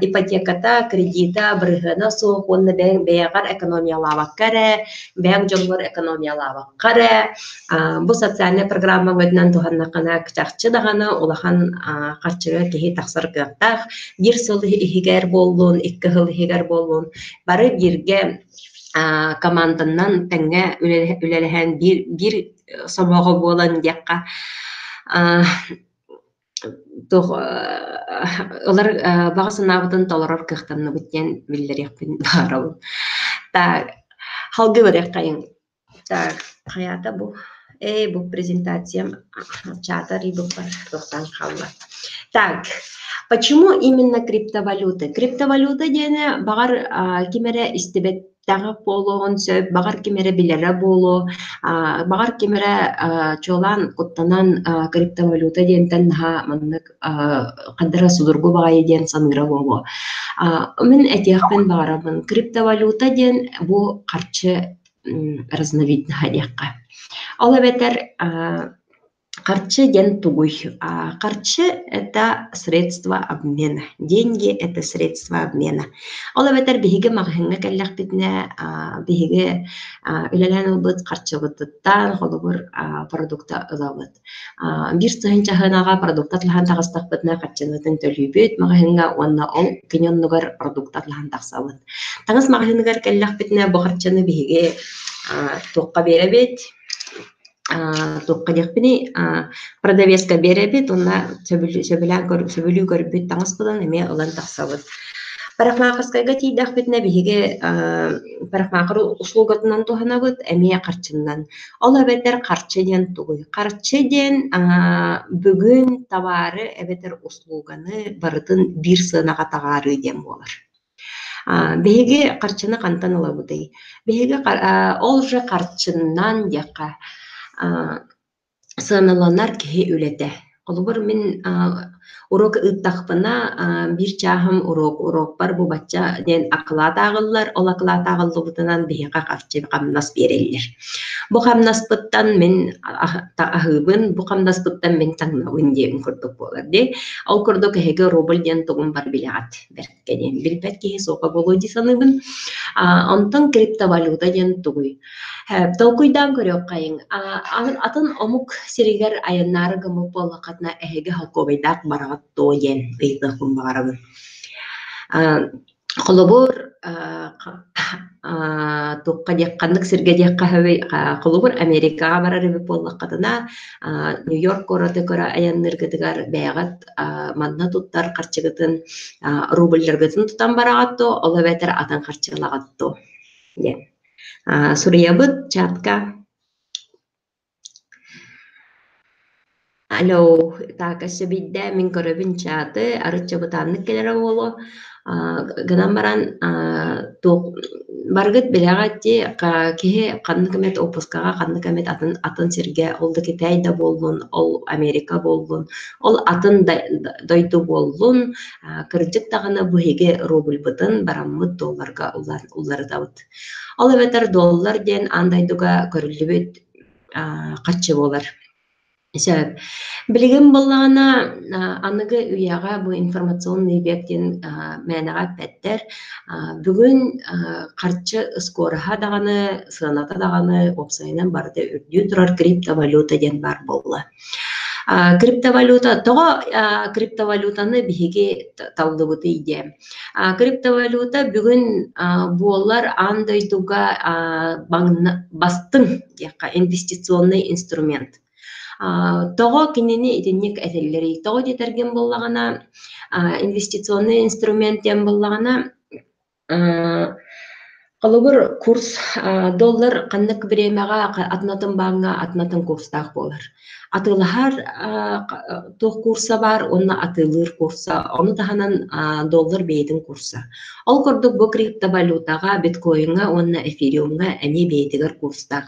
ипотеката, кредита, бырыһыана суох уонна бэйэҥ бэйэҕэр экономиялаабакка эрэ, бэйэҥ дьоҥҥор экономиялаабакка эрэ бу социальнай программа өҥөтүнэн туһаннаххына чахчы даҕаны улахан харчыга киһи тахсар кыахтаах. Биир сыл иһигэр буоллун, 2 сыл иһигэр буоллун, бары бииргэ команданнан тэҥҥэ үлэлэһэн биир биир сомоҕо буолан диэххэ туох ылар баҕа санаабытын толорор кыахтанныбыт диэн биллэриэхпин баҕарабын. Так, халгы барыаххайыҥ. Так, хайаата бу? Ээ, бу презентациям чата арыйбыппар туохтаан хаалла. Так, почему именно криптовалюта? Криптовалюта диэни баҕар ким эрэ истибэттэҕэ буолуоҕун сөп, баҕар ким эрэ билэрэ буолуо, баҕар ким эрэ чуолаан куттанан криптовалюта диэнтэн наһаа маннык ханна эрэ судургу баҕайы диэн саныыра буолуо. Мин этиэхпин баҕарабын, криптовалюта диэн бу харчы разновидноһа диэххэ. Ол эбэтэр харчы диэн тугуй? Харчы это средство обмена, деньги это средство обмена. Ол эбэтэр биһиги маҕаһыыҥҥа кэллэхпитинэ биһиги үлэлээн ылбыт харчыбытыттан холобур продукта ылабыт. Биир тыһыынча сыанаҕа продукт атылаһан таҕыстахпытына харчыбытын төлүүбүт маҕаһыыҥҥа уонна ол кини оннугар продукт атылаһан тахсабыт. Таҥас маҕаһыыныгар кэллэхпитинэ бу харчыны биһиги туохха биэрэбит? Туохха диэхпиний? Продавецка биэрэбит уонна сөбүлээн сөбүлүү көрбүт таҥаспытын эмиэ ылан тахсабыт. Парикмахерскайга тиийдэхпитинэ биһиги парикмахер услугатынан туһанабыт, эмиэ харчыннан. Ол эбэтэр харчы диэн тугуй? Харчы диэн бүгүн табаары эбэтэр услуганы барытын биир сыанаҕа таҕаарыы диэн буолар. Биһиги харчыны хантан ылабытый? Биһиги ол же харчыннан диэххэ сыаналанар киһи үлэтэ. Холобур, мин уруок ыыттахпына, биир чааһым уруок, уруокпар бу бачча диэн акылаат ааҕыллар, ол акылаат ааҕыллыбытынан биһиэхэ харчы хамнас биэрэллэр. Бу хамнаспыттан мин аһыыбын, бу хамнаспыттан мин таҥнабын диэн курдук буолар дии. Ол курдук эһиги рубль диэн тугун бары билэҕит бэркэ диэн. Билбэт киһи суоҕа буолуо дии саныыбын. Онтон криптовалюта диэн тугуй? Толкуйдаан көрүөххэйиҥ, атын омук сиригэр айаннаары гыммыт буоллаххытына эһиги холкуобайдаах бараҕыт дуо диэн ыйытыахпын баҕарабын. Холобур, туохха диэх ханнык сиргэ диэххэ сөбүй, холобур, Америкаҕа барар эбит буоллаххытына, Нью-Йорк куораты көрө айанныыргытыгар бэйэҕит манна туттар харчыгытын рубльларгытын тутан бараҕыт дуо, ол эбэтэр атын харчы ылаҕыт дуо диэн. Суруйабыт чатка. Алло, так өссө биирдэ мин көрөбүн чаты, арычча бытааннык кэлэрэ буолуо. Гынан баран туох барыгыт билэҕит дии, киһи ханнык эмит отпускаҕа, ханнык эмит атын атын сиргэ, ол да Китай да буоллун, ол Америка буоллун, ол атын да дойду буоллун, кырдьык даҕаны бу эһиги рубльбытын бараммыт долларга уларытабыт. Ол эбэтэр доллар диэн аан дойдуга көрүллүбүт харчы буолар. Сөп. Билигин буоллаҕына аныгы үйэҕэ бу информационный век диэн мээнэҕэ эппэттэр. Бүгүн харчы ыскуораһа даҕаны, сыаната даҕаны уопсайынан барыта үрдүү турар криптовалюта диэн баар буолла. Криптовалюта тоҕо криптовалютаны биһиги таллыбытый диэн. Криптовалюта бүгүн буолар аан дойдуга бастыҥ диэххэ инвестиционный инструмент. Тоҕо кинини итинник этэллэрий? Тоҕо диэтэргин буоллаҕына, инвестиционный инструмент диэн буоллаҕына, Холобур, курс доллар ханнык бириэмэҕэ атын-атын бааҥҥа атын-атын курстаах буолар. Атыылаһар туох курса баар уонна атыылыыр курса, ону таһынан доллар бэйэтин курса. Ол курдук бу криптовалютаҕа, биткоиҥҥа уонна эфириумҥа эмиэ бэйэтигэр курстаах.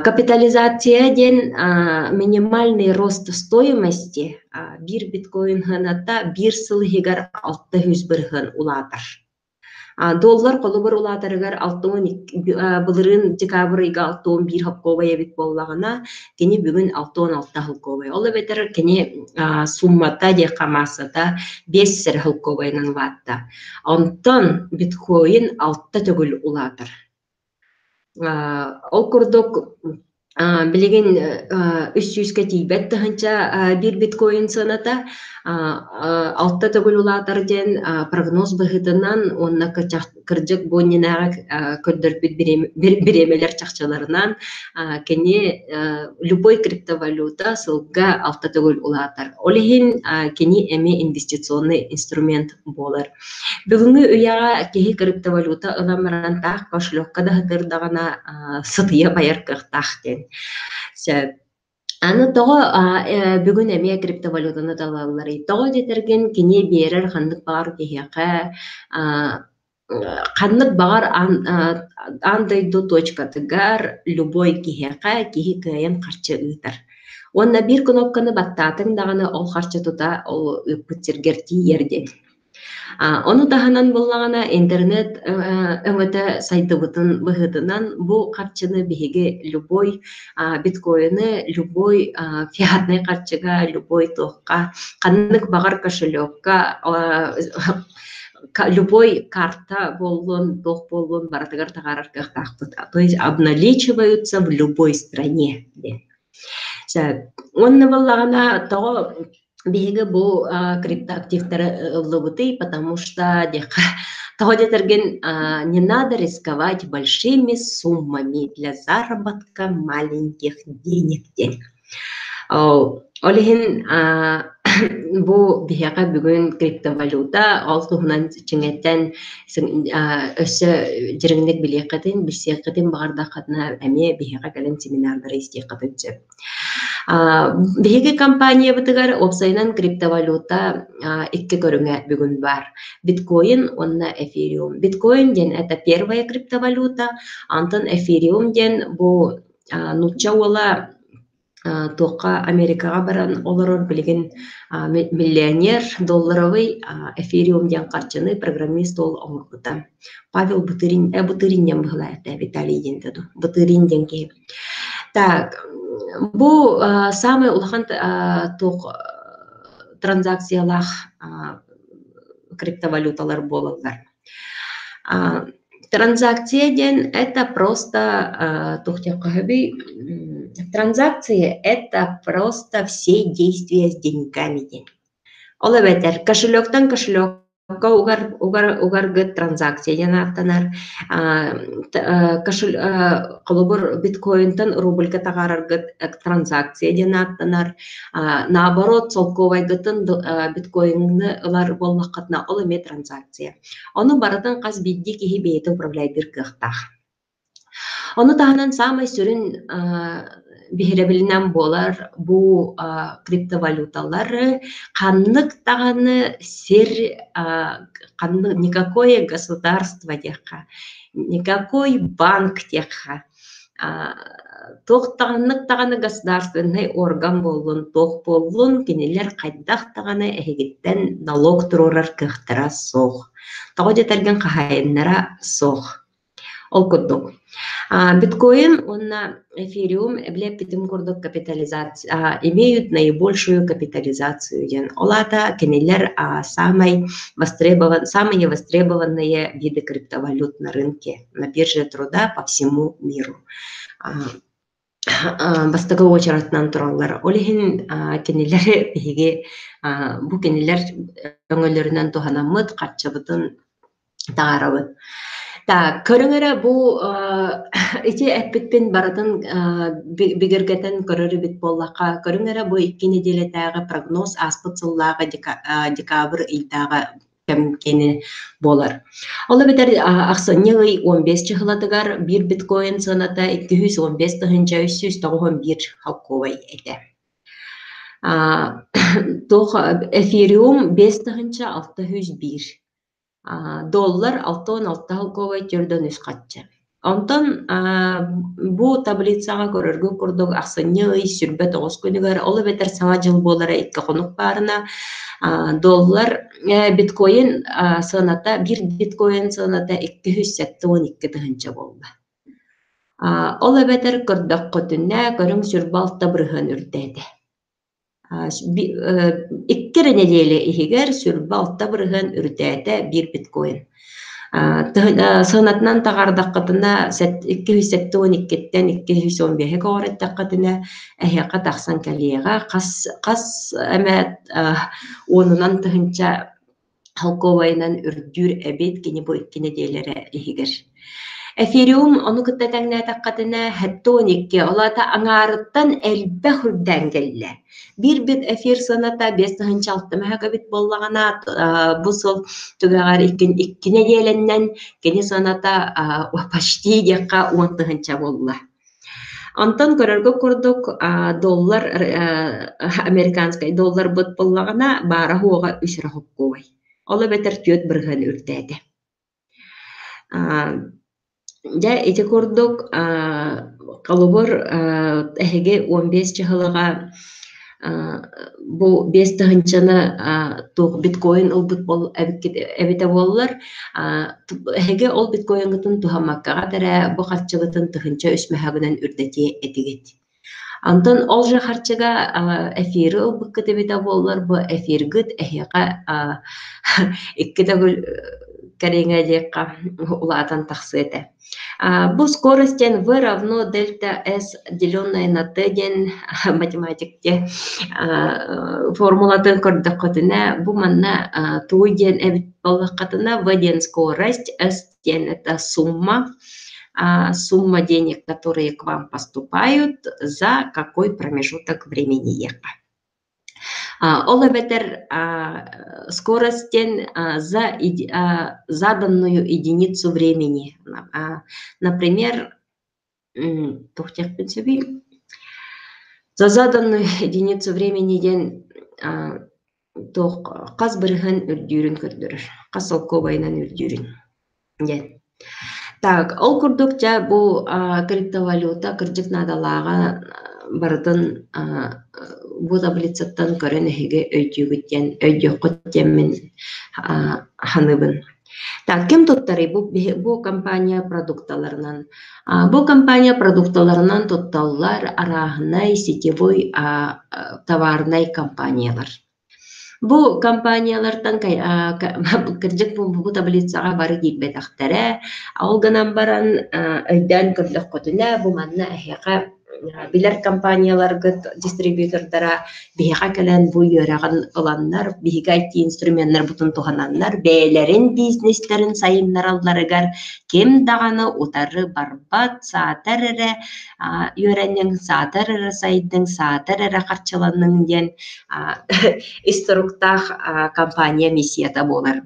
Капитализация диэн минимальный рост стоимости биир биткоин сыаната биир сыл иһигэр 600% улаатар. Доллар холобур улаатарыгар 62 былырыын декабрь ыйга 61 холкуобай эбит буоллаҕына, кини бүгүн 66 холкуобай. Ол эбэтэр кини суммата диэххэ маассата 5 сэрэ холкуобайынан улаатта. Онтон биткоин алта төгүл улаатар. Ол курдук билигин 300-кэ тиийбэт тыһыынча биир биткоин сыаната алта төгүл улаатар диэн прогноз быһыытынан уонна кырдьык бу иннинээҕи көрдөрбүт бириэмэлэр чахчыларынан кини любой криптовалюта сылга алта төгүл улаатар. Ол иһин кини эмиэ инвестиционный инструмент буолар. Бүгүҥҥү үйэҕэ киһи криптовалюта ылан баран таах кошелекка да сытырдаҕына сытыйа байар кыахтаах диэн. Сөп. Аны тоҕо бүгүн эмиэ криптовалютаны талалларый? Тоҕо диэтэргин кини биэрэр ханнык баҕар киһиэхэ ханнык баҕар аан дойду точкатыгар любой киһиэхэ киһи кыайан харчы ыытар. Уонна биир кнопканы баттаатыҥ даҕаны ол харчы тута ол ыыппыт сиргэр тиийэр диэн. Ону таһынан буоллаҕына интернет өҥөтө сайдыбытын быһыытынан бу харчыны биһиги любой биткоины любой фиатнай харчыга, любой туохха, ханнык баҕар кошелекка любой карта буоллун, туох буоллун барытыгар таһаарар кыахтаахпыт. То есть обналичиваются в любой стране диэн. Уонна буоллаҕына тоҕо биһиги бу криптоактивтары ыллыбытый, потому что диэххэ тоҕо диэтэргин не надо рисковать большими суммами для заработка маленьких денег диэн. Ол иһин бу биһиэхэ бүгүн криптовалюта ол туһунан чиҥэтэн өссө дириҥник билиэххитин, билсиэххитин баҕардаххытына эмиэ биһиэхэ кэлэн семинардары истиэххитин сөп. Биһиги компаниябытыгар уопсайынан криптовалюта икки көрүҥэ бүгүн баар: биткоин уонна эфириум. Биткоин диэн это первая криптовалюта, онтон эфириум диэн бу нуучча уола туохха Америкаҕа баран олорор билигин миллионер долларовый эфириум диэн харчыны программист уол оҥорбута. Павел Бутырин, Бутырин диэн быһыылаах Виталий диэн дуу, Бутырин диэн киһи. Так, бу саамай улахан туох транзакциялаах криптовалюталар буолаллар. Транзакция диэн это просто туох диэххэ сөбүй транзакция это просто все действия с деньгами диэн. Ол эбэтэр кошелектан кошелекка угар угар угаргыт транзакция диэн ааттанар. Холобур биткоинтан рубльга таҕаараргыт транзакция диэн ааттанар. Наоборот солкуобайгытын биткоиҥҥы ылар буоллаххытына ол эмиэ транзакция. Ону барытын хас биирдии киһи бэйэтэ управляйдыыр кыахтаах. Ону таһынан саамай сүрүн биһирэбилинэн буолар бу криптовалюталары ханнык даҕаны сир ханнык никакое государство диэххэ, никакой банк диэххэ туох даҕаннык даҕаны государственнай орган буоллун, туох буоллун, кинилэр хайдах даҕаны эһигиттэн налог туруорар кыахтара суох. Тоҕо диэтэргин хаһаайыннара суох. Ол курдук, биткоин уонна эфириум эбилэппитим курдук капитализация имеют наибольшую капитализацию диэн. Ол аата кинилэр самый востребован, самые востребованные виды криптовалют на рынке, на бирже труда по всему миру. Бастакы уочаратынан тураллар. Ол иһин кинилэри биһиги бу кинилэр өҥөлөрүнэн туһанаммыт, харчыбытын таһаарабыт. Так, көрүҥ эрэ бу ити эппиппин барытын бигэргэтэн көрөр эбит буоллахха, көрүҥ эрэ бу икки нэдиэлэтээҕи прогноз ааспыт сыллааҕы декабрь ыйдааҕы кэм кини буолар. Ол эбэтэр ахсынньы ый 15 чыһылатыгар биир биткоин сыаната 215 391 холкуобай этэ. Туох эфириум 5601 доллар 66 холкуобай 403 хаччы. Онтон бу таблицаҕа көрөргүт курдук ахсынньы ый 29 күнүгэр, ол эбэтэр Саҥа дьыл буолара икки хонук баарына, доллар биткоин сыаната биир биткоин сыаната 272 тыһыынча буолла. Ол эбэтэр көрдөххүтүнэ, көрүҥ 26% үрдээтэ. Икки эрэ нэдиэлэ иһигэр 26% үрдээтэ биир биткоин. Сыанатынан таҕардаххытына 272-ттэн 215-гэ көҕүрэттэххитинэ эһиэхэ тахсан кэлиэҕэ. Хас хас эмэ уонунан тыһыынча холкуобайынан үрдүүр эбит кини бу икки нэдиэлэ эрэ иһигэр. Эфириум ону кытта тэҥнээтэххитинэ 72, ол аата аҥаарыттан элбэх үрдээн кэллэ. Биир бит эфир сыаната 5 6 мөһөк эбит буоллаҕына, бу сыл түгэҕэр икки нэдиэлэннэн кини сыаната почти диэххэ 10 тыһыынча буолла. Онтон көрөргө курдук доллар американскай долларбыт буоллаҕына баара суоҕа үс эрэ холкуобай. Ол эбэтэр 4% үрдээтэ. Дьэ ити курдук холобур эһиги 15 чыһылаҕа бу 5 тыһыынчаны туох биткоин ылбыт эбитэ буоллар, эһиги ол биткоиҥҥытын туһаммаккаҕыт эрэ бу харчыгытын 1003 мөһөөгүнэн үрдэтиэ этигит. Онтон ол же харчыга эфири ылбыккыт эбитэ буоллар, бу эфиргыт эһиэхэ икки төгүл кэриҥэ диэххэ улаатан тахсыа этэ. Бу скорость диэн V равно дельта S деленное на T диэн математик формулатын көрдөххүтүнэ, бу манна тугуй диэн эбит буоллаххытына, V диэн скорость, S диэн это сумма, сумма денег, которые к вам поступают, за какой промежуток времени. Ол эбэтэр скорость диэн за заданную единицу времени. Например, туох диэхпин сөбүй? За заданную единицу времени диэн туох хас бырыһыан үрдүүрүн көрдөрөр, хас солкуобайынан үрдүүрүн диэн. Так, ол курдук дьэ бу криптовалюта кырдьык наадалааҕа барытын бу таблицаттан көрөн эһиги өйдүүгүт диэн өйдүөххүт диэммин саныыбын. Так, ким туттарый бу компания продукталарынан? Бу компания продукталарынан тутталлар арааһынай сетевой товарнай компаниялар. Бу компаниялартан кырдьык бу таблицаҕа бары киирбэтэхтэрэ. Ол гынан баран өйдөөн көрдөххүтүнэ, бу манна эһиэхэ билэр компанияларгыт дистрибьютордара биһиэхэ кэлэн бу үөрэҕин ыланнар, биһиги IT инструменнарбытын туһананнар, бэйэлэрин бизнестэрин сайыннаралларыгар ким даҕаны утары барбат, саатар эрэ үөрэниҥ, саатар эрэ сайдыҥ, саатар эрэ харчыланыҥ диэн ис туруктаах компания миссията буолар.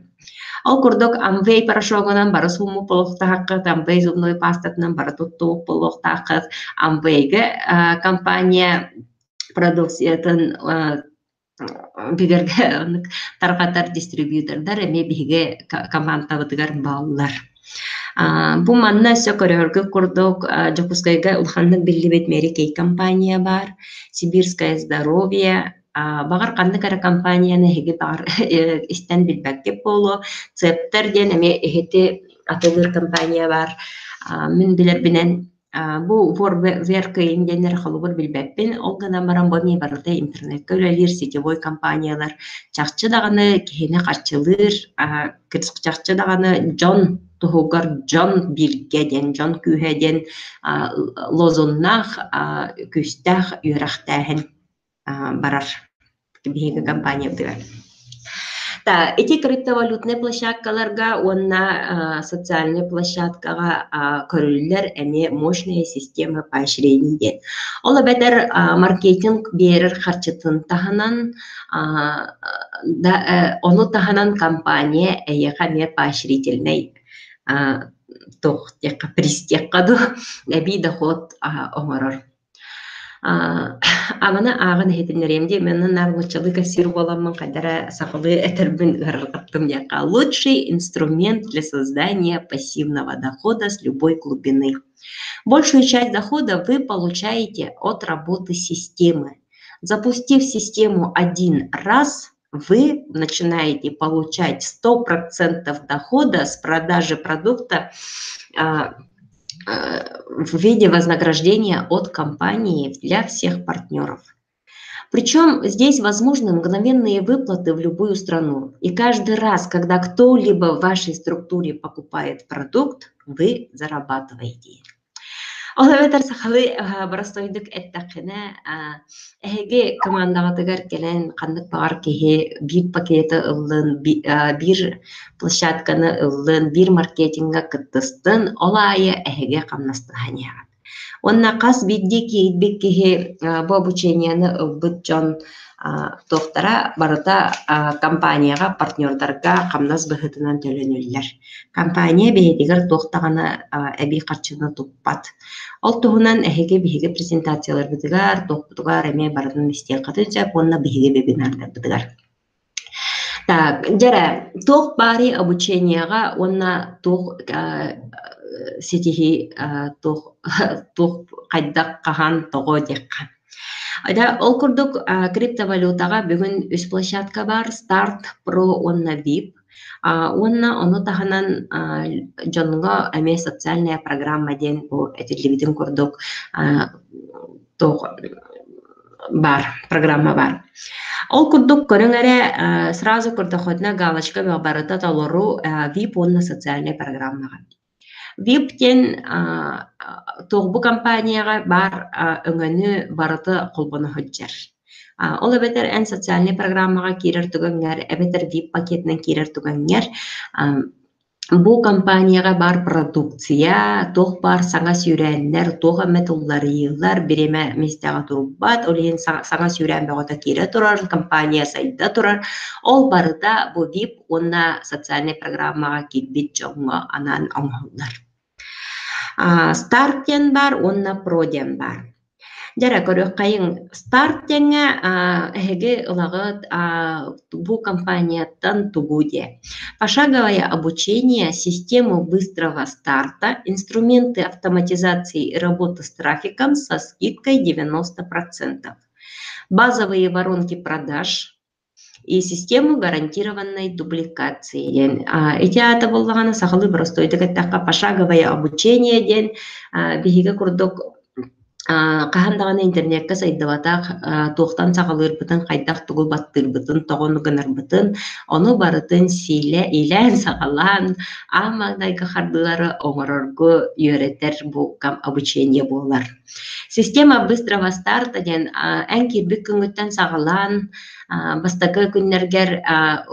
Ол курдук Amway порошогунан бары сууммут буолуохтааххыт, Amway зубной пастатынан бары туттубут буолуохтааххыт. Amway-га компания продукциятын бигэргэ тарҕатар дистрибьютордар эмиэ биһиги командабытыгар бааллар. Бу манна өссө көрөргө курдук Дьокуускайга улаханнык биллибит Mary Kay компания баар, Сибирское здоровье, баҕар ханнык эрэ компанияны эһиги баҕар истэн билбэккит буолуо. Цептер диэн эмиэ иһити атыылыыр компания баар. Мин билэрбинэн бу Веркыйын диэннэри холобур билбэппин, ол гынан баран бу эмиэ барыта интернеккэ үлэлиир сетевой компаниялар чахчы даҕаны киһини харчылыыр, чахчы даҕаны дьон туһугар дьон бииргэ диэн, дьон күүһэ диэн лозуннаах күүстээх үөрэхтээһин барар биһиги компаниябытыгар. Ити криптовалютнай площадкаларга уонна социальнай площадкаҕа көрүллэр эмиэ мощная система поощрений диэн. Ол эбэтэр маркетинг биэрэр харчытын таһынан ону таһынан компания эйиэхэ эмиэ поощрительнай туох диэххэ приз диэххэ дуу эбии доход оҥорор. Абаны ааҕан иһитиннэриэм дии, манна наар нууччалыы кэпсиир буоламмын хайда эрэ сахалыы этэрбин ыарырҕаттым диэххэ. Лучший инструмент для создания пассивного дохода с любой глубины. Большую часть дохода вы получаете от работы системы. Запустив систему один раз, вы начинаете получать 100% дохода с продажи продукта в виде вознаграждения от компании для всех партнеров. Причем здесь возможны мгновенные выплаты в любую страну. И каждый раз, когда кто-либо в вашей структуре покупает продукт, вы зарабатываете. Ол эбэтэр сахалыы боростуойдук эттэххинэ, эһиги командаҕытыгар кэлэн ханнык баҕар киһи биир пакеты ыллын, биир площадканы ыллын, биир маркетиҥҥа кыттыстын, ол аайы эһиги хамнастаһан иһэҕит. Уонна хас биирдии киирбит киһи бу обучениены ылбыт дьон туохтара барыта компанияҕа, партнердарга хамнас быһыытынан төлөнүллэр. Компания бэйэтигэр туох даҕаны эбии харчыны туппат. Ол туһунан эһиги биһиги презентацияларбытыгар, туохпутугар эмиэ барытын истиэххитин сөп уонна биһиги вебинардарбытыгар. Так, дьэрэ, туох баарый обучениеҕа уонна туох ситиһии туох туох хайдах хаһан тоҕо диэххэ. Дьэ, ол курдук криптовалютаҕа бүгүн үс площадка баар: Старт, Pro уонна VIP. Уонна ону таһынан дьоҥҥо эмиэ социальная программа диэн бу этиллибитин курдук туох баар, программа баар. Ол курдук көрүҥ эрэ сразу көрдөххүтүнэ галочка барыта толору VIP уонна социальнай программаҕа. VIP диэн туох бу компанияҕа баар өҥөнү барыта холбоно сылдьар. Ол эбэтэр эн социальнай программаҕа киирэр түгэҥҥэр эбэтэр VIP пакетынан киирэр түгэҥҥэр Бу компанияҕа баар продукция, туох баар саҥа сүүрээннэр, туох эмэ тулларыйыылар бириэмэ миэстэҕэ турбат, ол иһин саҥа сүүрээн бөҕөтө киирэ турар, компания сайда турар. Ол барыта бу VIP уонна социальнай программаҕа киирбит дьоҥҥо анаан оҥоһуллар. Старт диэн баар уонна Про диэн баар. Дьэ эрэ көрүөххэйиҥ, Старт диэҥҥэ эһиги ылаҕыт бу компанияттан тугу диэ. Пошаговое обучение, систему быстрого старта, инструменты автоматизации и работы с трафиком со скидкой 90%. Базовые воронки продаж, и систему гарантированной дубликации диэн. Ити аата буоллаҕына сахалыы боростуойдук эттэххэ пошаговое обучение диэн биһиги курдук хаһан даҕаны интернеккэ сайдыбатах туохтан саҕалыырбытын, хайдах тугу баттыырбытын, тоҕону гынарбытын, ону барытын сиилэ иилээн-саҕалаан аан маҥнайгы хардыылары оҥорорго үөрэтэр бу обучение буолар. Система быстрого старта диэн эн киирбит күҥҥүттэн саҕалаан бастакы күннэргэр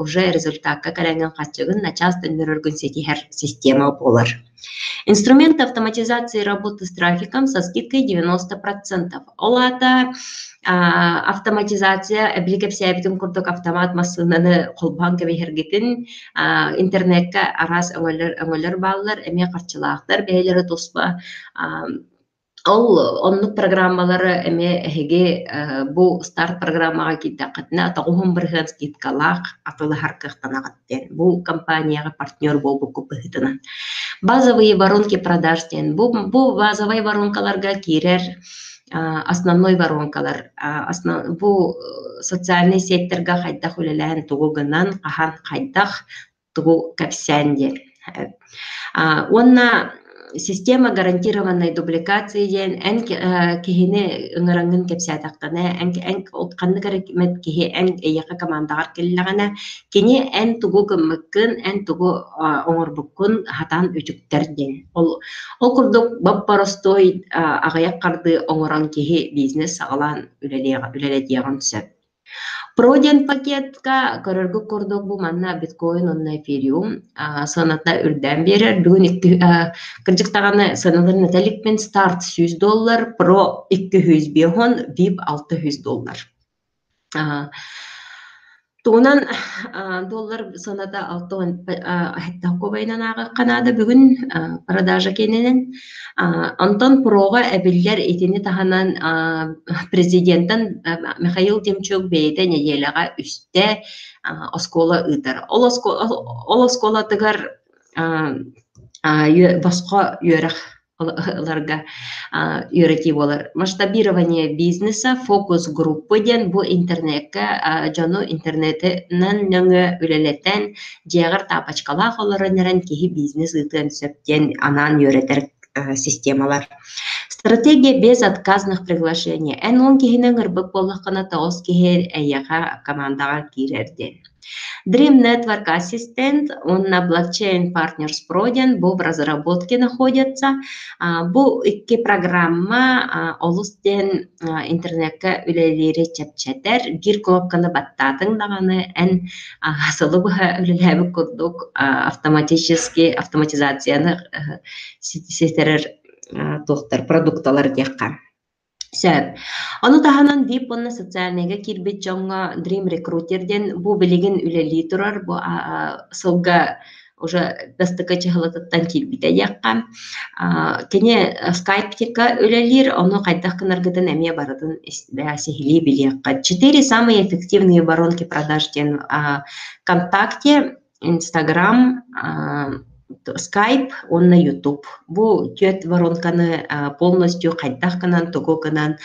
уже результакка кэлэҥҥин харчыгын начаас төннөрөргүн ситиһэр система буолар. Инструмент автоматизации работы с трафиком со скидкой 90%. Ол аата автоматизация эбили кэпсээбитим курдук автомат массыынаны холбоон кэбиһэргитин интернеккэ араас өҥөлөр өҥөлөр бааллар, эмиэ харчылаахтар бэйэлэрэ туспа Ол оннук программалары эмиэ эһиги бу старт программаҕа киирдэххитинэ 90% скидкалаах атыылаһар кыахтанаҕыт диэн бу компанияҕа партнер буолбуккут быһыытынан. Базовые воронки продаж диэн бу, бу базовай воронкаларга киирэр основной воронкалар бу социальнай сеттэргэ хайдах үлэлээн тугу гынан хаһан хайдах тугу кэпсээн диэн. Уонна система гарантированной дубликации диэн эн киһини ыҥыраҥҥын кэпсээтэххинэ, эн эн ханнык эрэ киһи эн эйиэхэ командаҕар кэллэҕинэ, кини эн тугу гыммыккын, эн тугу оҥорбуккун хатаан үтүктэр диэн. Ол ол курдук боп-боростуой аҕыйах хардыы оҥорон киһи бизнес саҕалаан үлэлиэҕ үлэлэтиэҕин сөп. Про диэн пакетка көрөргүт курдук бу манна биткоин уонна эфириум сыаната үрдээн биэрэр. Бүгүн икки кырдьык даҕаны сыаналарын этэ иликпин старт 100 доллар, про 250, VIP 600 доллар. Тугунан доллар сыаната 67 кубайынан ааҕыахха наада бүгүн продажа киэнинэн. Онтон проҕа эбиллэр итини таһынан президентэн Михаил Демчук бэйэтэ нэдиэлэҕэ үстэ оскуола ыытар. Ол ол оскуолатыгар босхо үөрэх ыларга үөрэтии буолар. Масштабирование бизнеса, фокус группы диэн бу интернеккэ дьону интернетинэн нөҥүө үлэлэтэн, дьиэҕэр тапочкалаах олорон эрэн киһи бизнес ыытыан сөп диэн анаан үөрэтэр системалар. Стратегия безотказных приглашений. Эн 10 киһини ыҥырбыт буоллаххына, 9 киһи эйиэхэ командаҕа киирэр диэн. Dream Network Assistant уонна Blockchain Partners Pro диэн бу в разработке находятся. Бу икки программа олус диэн интернеккэ үлэлиири чэпчэтэр. Биир кнопканы баттаатыҥ даҕаны эн сылы быһа үлэлээбит курдук автоматически автоматизацияны ситэрэр туохтар продукталар диэххэ сөп. Ону таһынан VIP уонна социальныйга киирбит дьоҥҥо Dream Recruiter диэн бу билигин үлэлии турар, бу сылга уже бастакы чыһылатыттан киирбитэ диэххэ. Кини Skype-тика үлэлиир, ону хайдах гынаргытын эмиэ барытын сиһилии билиэххэ. Четыре самые эффективные воронки продаж диэн ВКонтакте, Инстаграм, Скайп уонна Ютуб. Бу түөрт воронканы полностью хайдах гынан, тугу гынан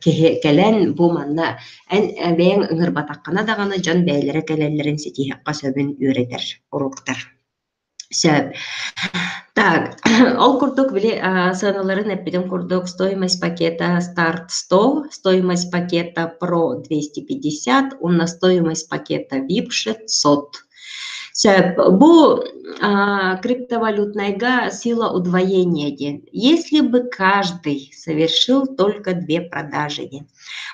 киһи кэлэн бу манна эн бэйэҥ ыҥырбатаххына даҕаны дьон бэйэлэрэ кэлэллэрин ситиһиэххэ сөбүн үөрэтэр уруоктар. Сөп. Так, ол курдук били сыаналарын эппитим курдук стоимость пакета Старт 100, стоимость пакета Pro 250 уонна стоимость пакета VIP 600. Сөп. Бу криптовалютнайга сила удвоения диэн. Если бы каждый совершил только две продажи диэн.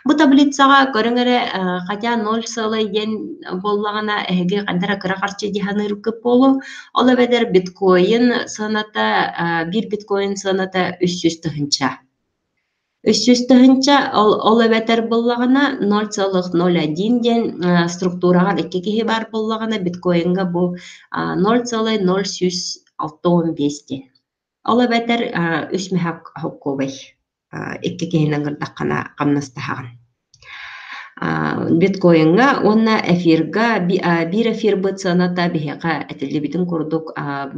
Бу таблицаҕа көрүҥ эрэ, хотя ноль сыалай диэн буоллаҕына, эһиги ханна эрэ кыра харчы дии саныыргыт буолуо. Ол эбэтэр биткоин сыаната, биир биткоин сыаната 300 тыһыынча. 300 тыһыынча, ол, ол эбэтэр буоллаҕына 0,01 диэн структураҕа икки киһи баар буоллаҕына, биткоиҥҥа бу 0,0165 диэн. Ол эбэтэр үс мөһөөк холкуобай икки киһини ыҥырдаххына хамнастаһаҕын. Биткоиҥҥа уонна эфирга биир эфирбыт сыаната биһиэхэ этиллибитин курдук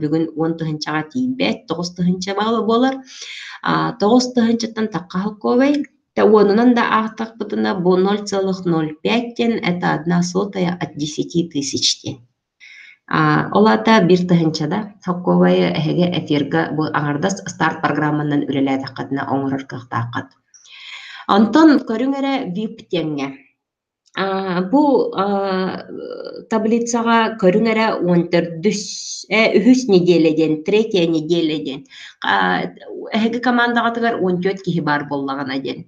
бүгүн 10 тыһыынчаҕа тиийбэт, 9 тыһыынча буолар. 9 тыһыынчаттан тахха холкуобай. Уонунан да аахтахпытына бу 0,05 диэн это 1/100 от 10 000 диэн. Ол аата 1 тыһыынча да солкуобайы эһиги эфирга бу аҥардас старт программанан үлэлээтэххитинэ оҥорор кыахтааххыт. Онтон көрүҥ эрэ VIP диэҥҥэ. Бу таблицаҕа көрүҥ эрэ 14-үс, үһүс неделя диэн, третья неделя диэн. Эһиги командаҕытыгар 14 киһи баар буоллаҕына диэн.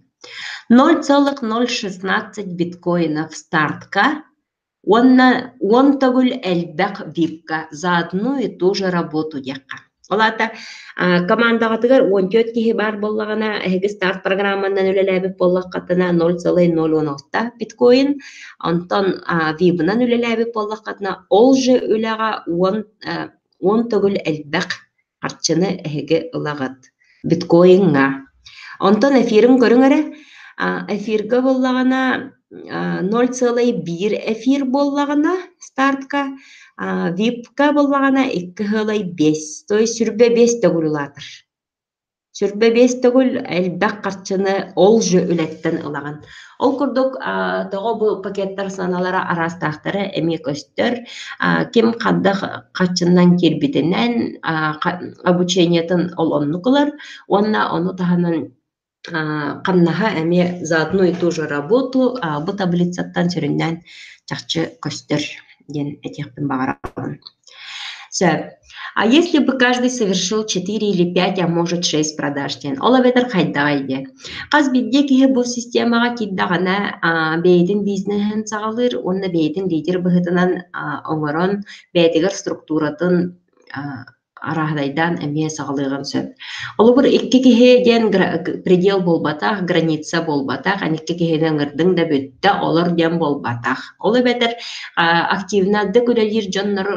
0,016 биткоинов стартка уонна 10 төгүл элбэх випка за одну и ту же работу диэххэ. Ол аата командаҕытыгар 14 киһи баар буоллаҕына, эһиги старт программанан үлэлээбит буоллаххытына 0,016 биткоин, онтон вибынан үлэлээбит буоллаххытына, ол же үлэҕэ 10 төгүл элбэх харчыны эһиги ылаҕыт биткоиҥҥа. Онтон эфирин көрүҥ эрэ. Эфиргэ буоллаҕына 0,1 эфир буоллаҕына стартка, випка буоллаҕына 2,5, то есть 25 төгүл улаатар. 25 төгүл элбэх харчыны ол же үлэттэн ылаҕын. Ол курдук тоҕо бу пакеттар сыаналара араастаахтара эмиэ көстөр. Ким хайдах харчынан киирбитинэн обучениетын ол оннук ылар уонна ону таһынан хамнаһа эмиэ за одну и ту же работу бу таблицаттан сүрүннээн чахчы көстөр диэн этиэхпин баҕарабын. Сөп. А если бы каждый совершил 4 или 5, а может 6 продаж диэн, ол эбэтэр хайдаҕай диэн. Хас биирдии киһи бу системаҕа киирдэҕинэ бэйэтин бизнеһин саҕалыыр уонна бэйэтин лидер быһыытынан оҥорон бэйэтигэр структуратын арааһынайдаан эмиэ саҕалыаҕын сөп. Холобур, икки киһи диэн предел буолбатах, граница буолбатах, эн икки киһини ыҥырдыҥ да бүттэ, олор диэн буолбатах. Ол эбэтэр активнайдык үлэлиир дьоннор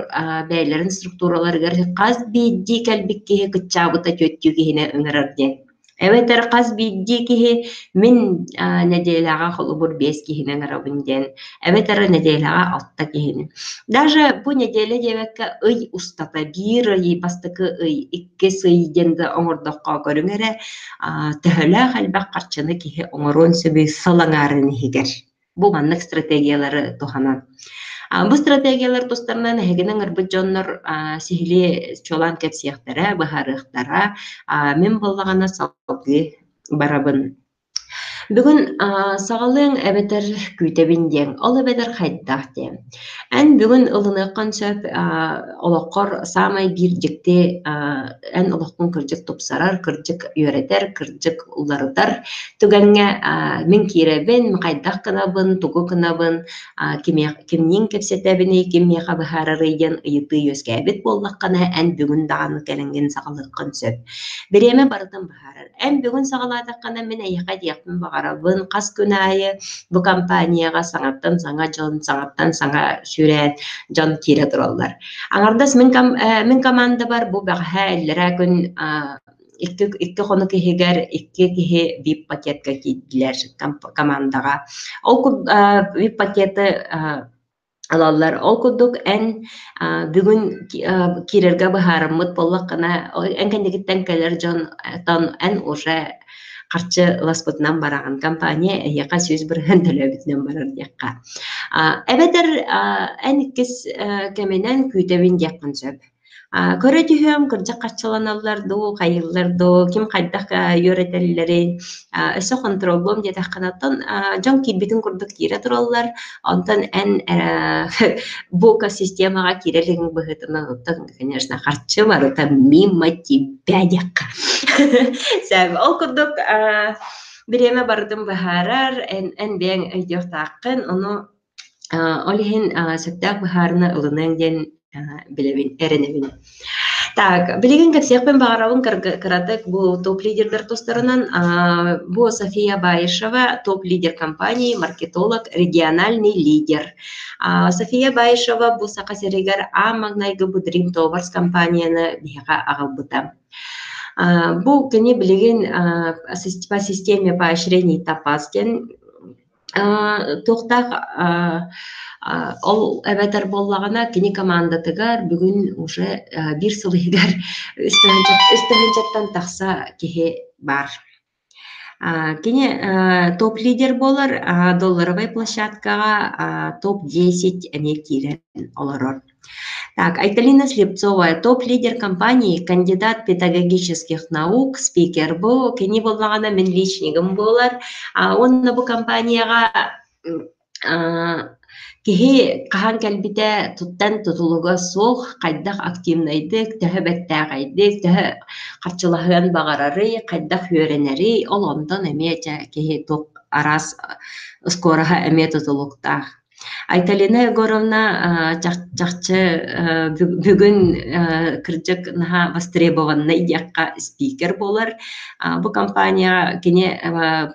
бэйэлэрин структураларыгар хас биирдии кэлбит киһи кыччаабыта түөртүү киһини ыҥырар диэн. Эбэтэр хас биирдии киһи мин нэдиэлэҕэ холобур биэс киһини ыҥырабын диэн, эбэтэр нэдиэлэҕэ алта киһини. Даже бу нэдиэлэ диэбэккэ ый устата биир ый, бастакы ый, иккис ый диэн да оҥордоххо көрүҥ эрэ, төһөлөөх элбэх харчыны киһи оҥоруон сөбүй сыл аҥаарын иһигэр. Бу маннык стратегиялары туһанан. Бу стратегиялар тустарынан эһигини ыҥырбыт дьоннор сиһилии чуолаан кэпсиэхтэрэ, быһаарыахтара. Мин буоллаҕына салгыы барабын. Бүгүн саҕалыаҥ эбэтэр күүтэбин диэҥ, ол эбэтэр хайдах диэн. Эн бүгүн ылыныаххын сөп олоххор саамай биир дьикти эн олоххун кырдьык тупсарар, кырдьык үөрэтэр, кырдьык уларытар түгэҥҥэ мин киирэбин, хайдах гынабын, тугу гынабын, кимниин кэпсэтэбиний, ким миэхэ быһаарарый диэн ыйытыы үөскээбит буоллаххына, эн бүгүн даҕаны кэлэҥҥин саҕалыаххын сөп. Бириэмэ барытын быһаарар. Эн бүгүн саҕалаатаххына, мин эйиэхэ диэхпин баҕарабын, хас күн аайы бу компанияҕа саҥаттан саҥа дьон, саҥаттан саҥа сүүрээн дьон киирэ тураллар. Аҥардас мин, мин командабар бу бэҕэһээ иллэрээ күн икки хонук иһигэр икки киһи VIP-пакетка киирдилэр командаҕа. Ол VIP-пакеты ылаллар. Ол курдук эн бүгүн киирэргэ быһаарыммыт буоллаххына, эн кэннигиттэн кэлэр дьонтон эн уже харчы ыласпытынан бараҕын. Компания эһиэхэ 100% төлөөбүтүнэн барар диэххэ. Эбэтэр эн иккис кэминэн күүтэбин диэххин сөп. Көрө түһүөм, кырдьык харчыланаллар дуу, хайыыллар дуу, ким хайдах үөрэтэллэрин, өссө хонтуруоллуом диэтэххинэ, оттон дьон киирбитин курдук киирэ тураллар, онтон эн бу системаҕа киирэ илигиҥ быһыытынан, оттон, конечно, харчы барыта мимо тебя диэххэ. Сөп. Ол курдук бириэмэ барытын быһаарар, эн бэйэҥ өйдүөхтааххын, ону Ол иһин сөптөөх быһаарыны ылыныаҥ диэн билэбин, эрэнэбин. Так, билигин кэпсиэхпин баҕарабын кыратык бу топ-лидердэр тустарынан. Бу София Баишева, топ-лидер компании, маркетолог, региональный лидер. София Баишева бу Саха сиригэр аан маҥнайгы бу Dream Towers компанияны биһиэхэ аҕалбыта. Бу кини билигин по системе поощрений ТАПАС диэн Туохтаах ол эбэтэр буоллаҕына кини командатыгар бүгүн уже биир сыл иһигэр үс тыһыынчаттан тахса киһи баар. Кини топ-лидер буолар, долларовай площадкаҕа топ-10 эмиэ киирэн олорор. Так, Айталина Слепцова, топ-лидер компании, кандидат педагогических наук, спикер бу. Кини буоллаҕына мин личнигым буолар. Уонна бу компанияҕа киһи хаһан кэлбитэ туттан тутулуга суох, хайдах активнайдык, төһө бэртээхэйдик, төһө харчылаһыан баҕарарый, хайдах үөрэнэрий, ол онтон эмиэ киһи туох араас скороһа эмиэ тутулуктаах. Айталина Егоровна чахчы бүгүн кырдьык наһаа востребованнай диэххэ спикер буолар. Бу компания кини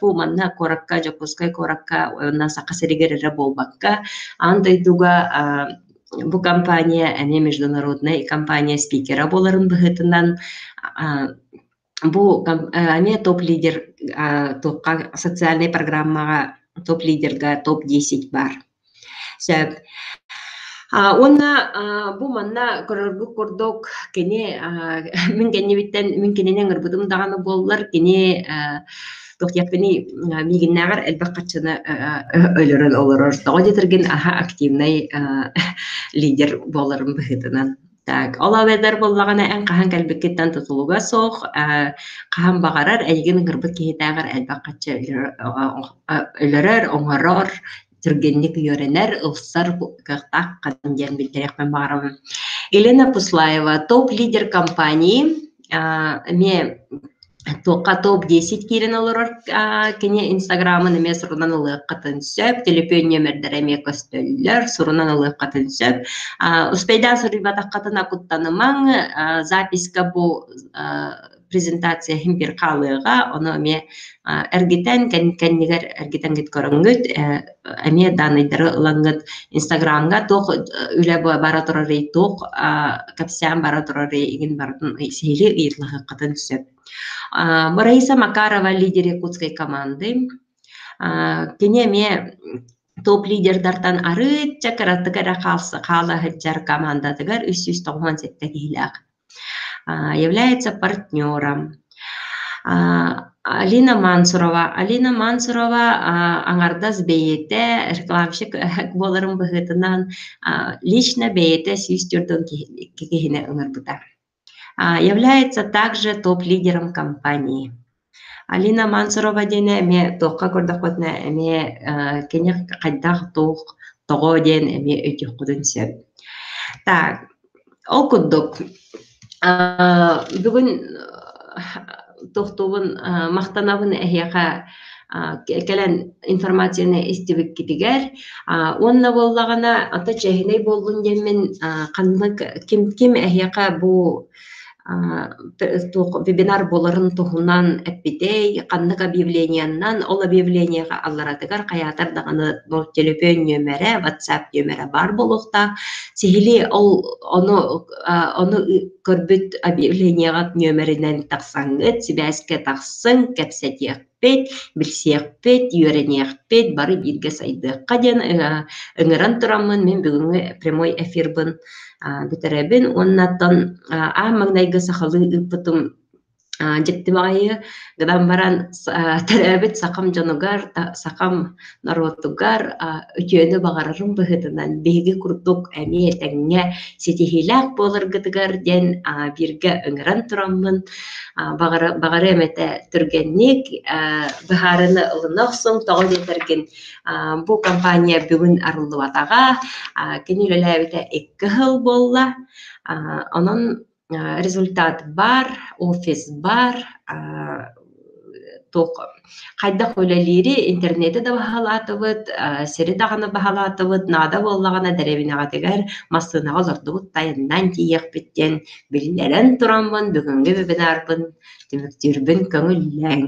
бу манна куоракка, Дьокуускай куоракка уонна Саха сиригэр эрэ буолбакка, аан дойдуга бу компания эмиэ международнай компания спикера буоларын быһыытынан бу эмиэ топ-лидер туохха социальнай программаҕа топ-лидерга топ-10 баар. Сөп. Уонна бу манна көрөргүт курдук кини мин кэннибиттэн мин кинини ыҥырбытым даҕаны буоллар кини туох диэхпиний миигиннээҕэр элбэх харчыны өлөрөн олорор. Тоҕо диэтэргин аһа активнай лидер буоларын быһыытынан. Так, ол эбэтэр буоллаҕына эн хаһан кэлбиккиттэн тутулуга суох, хаһан баҕарар эйигин ыҥырбыт киһитээҕэр элбэх хаччы өлөрөр, оҥорор, түргэнник үөрэнэр, ылсар кыахтаах диэн биллэриэхпин баҕарабын. Елена Пуслаева, топ-лидер компании, эмиэ Туохха топ-10 киирэн олорор кини инстаграмын эмиэ сурунан ылыаххытын сөп, төлөпүөн нүөмэрдэрэ эмиэ көстөллөр, сурунан ылыаххытын сөп. Успейдаан суруйбатаххытына куттанымаҥ, записька бу презентация иһин биир хаалыаҕа, ону эмиэ эргитэн, кэннигэр эргитэҥҥит көрөҥҥүт, эмиэ дааннайдары ылаҥҥыт инстаграмҥа туох үлэ бара турарый, туох кэпсээн бара турарый игин барытын сиһилии ыйыталаһыаххытын сөп. Раиса Макарова лидер якутской команды. Кини эмиэ топ-лидердартан арыычча кыратык эрэ хаала сылдьар командатыгар 397 киһилээх. Является партнером. Алина Мансурова. Алина Мансурова аҥардас бэйэтэ рекламщик буоларын быһыытынан лично бэйэтэ 142 киһини ыҥырбыта. Является также топ-лидером компании. Алина Мансурова диэни эмиэ туохха көрдөххүтүнэ эмиэ кини хайдах туох тоҕо диэн эмиэ өйдүөххүтүн сөп. Так, ол курдук бүгүн тохтуубун махтанабын эһиэхэ кэлэн информацияны истибиккитигэр уонна буоллаҕына ата чиэһинэй буоллун диэммин ханнык ким ким эһиэхэ бу вебинар буоларын туһунан эппитэй, ханнык объявлениеннан, ол объявлениеҕа алларатыгар хайаатар даҕаны төлөпүөн нүөмэрэ, WhatsApp нүөмэрэ баар буолуохтаах. Сиһилии ол ону ону көрбүт объявлениеҕа нүөмэринэн тахсаҥҥыт, сибээскэ тахсыҥ, кэпсэтиэхпит, билсиэхпит, үөрэниэхпит, бары бииргэ сайдыахха диэн ыҥыран тураммын мин бүгүҥҥү прямой эфирбын бүтэрэбин уонна оттон аан маҥнайгы сахалыы ыыппытым дьикти баҕайы гынан баран төрөөбүт сахам дьонугар, сахам норуотугар үтүөнү баҕарарым быһыытынан биһиги курдук эмиэ тэҥҥэ ситиһиилээх буоларгытыгар диэн бииргэ ыҥыран тураммын баҕарыам этэ түргэнник быһаарыны ылына охсуҥ тоҕо диэтэргин бу компания бүгүн арыллыбатаҕа кини үлэлээбитэ 2 сыл буолла онон результат баар, офис баар, туох хайдах үлэлиири интернети да баһылаатыбыт, сири даҕаны баһылаатыбыт, наада буоллаҕына дэриэбинэҕитигэр массыынаҕа олордубут тайаннаан тиийиэхпит диэн биллэрэн тураммын бүгүҥҥү вебинарбын түмүктүүрбүн көҥүллээҥ.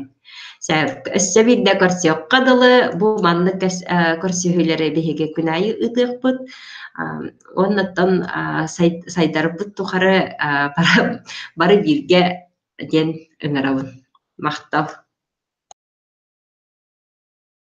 Өссө биирдэ көрсүөххэ дылы, бу маннык көрсүһүүлэри биһиги күн аайы ыытыахпыт. Уоннаттан сайдарбыт тухары бары бииргэ диэн ыҥырабын. Махтал.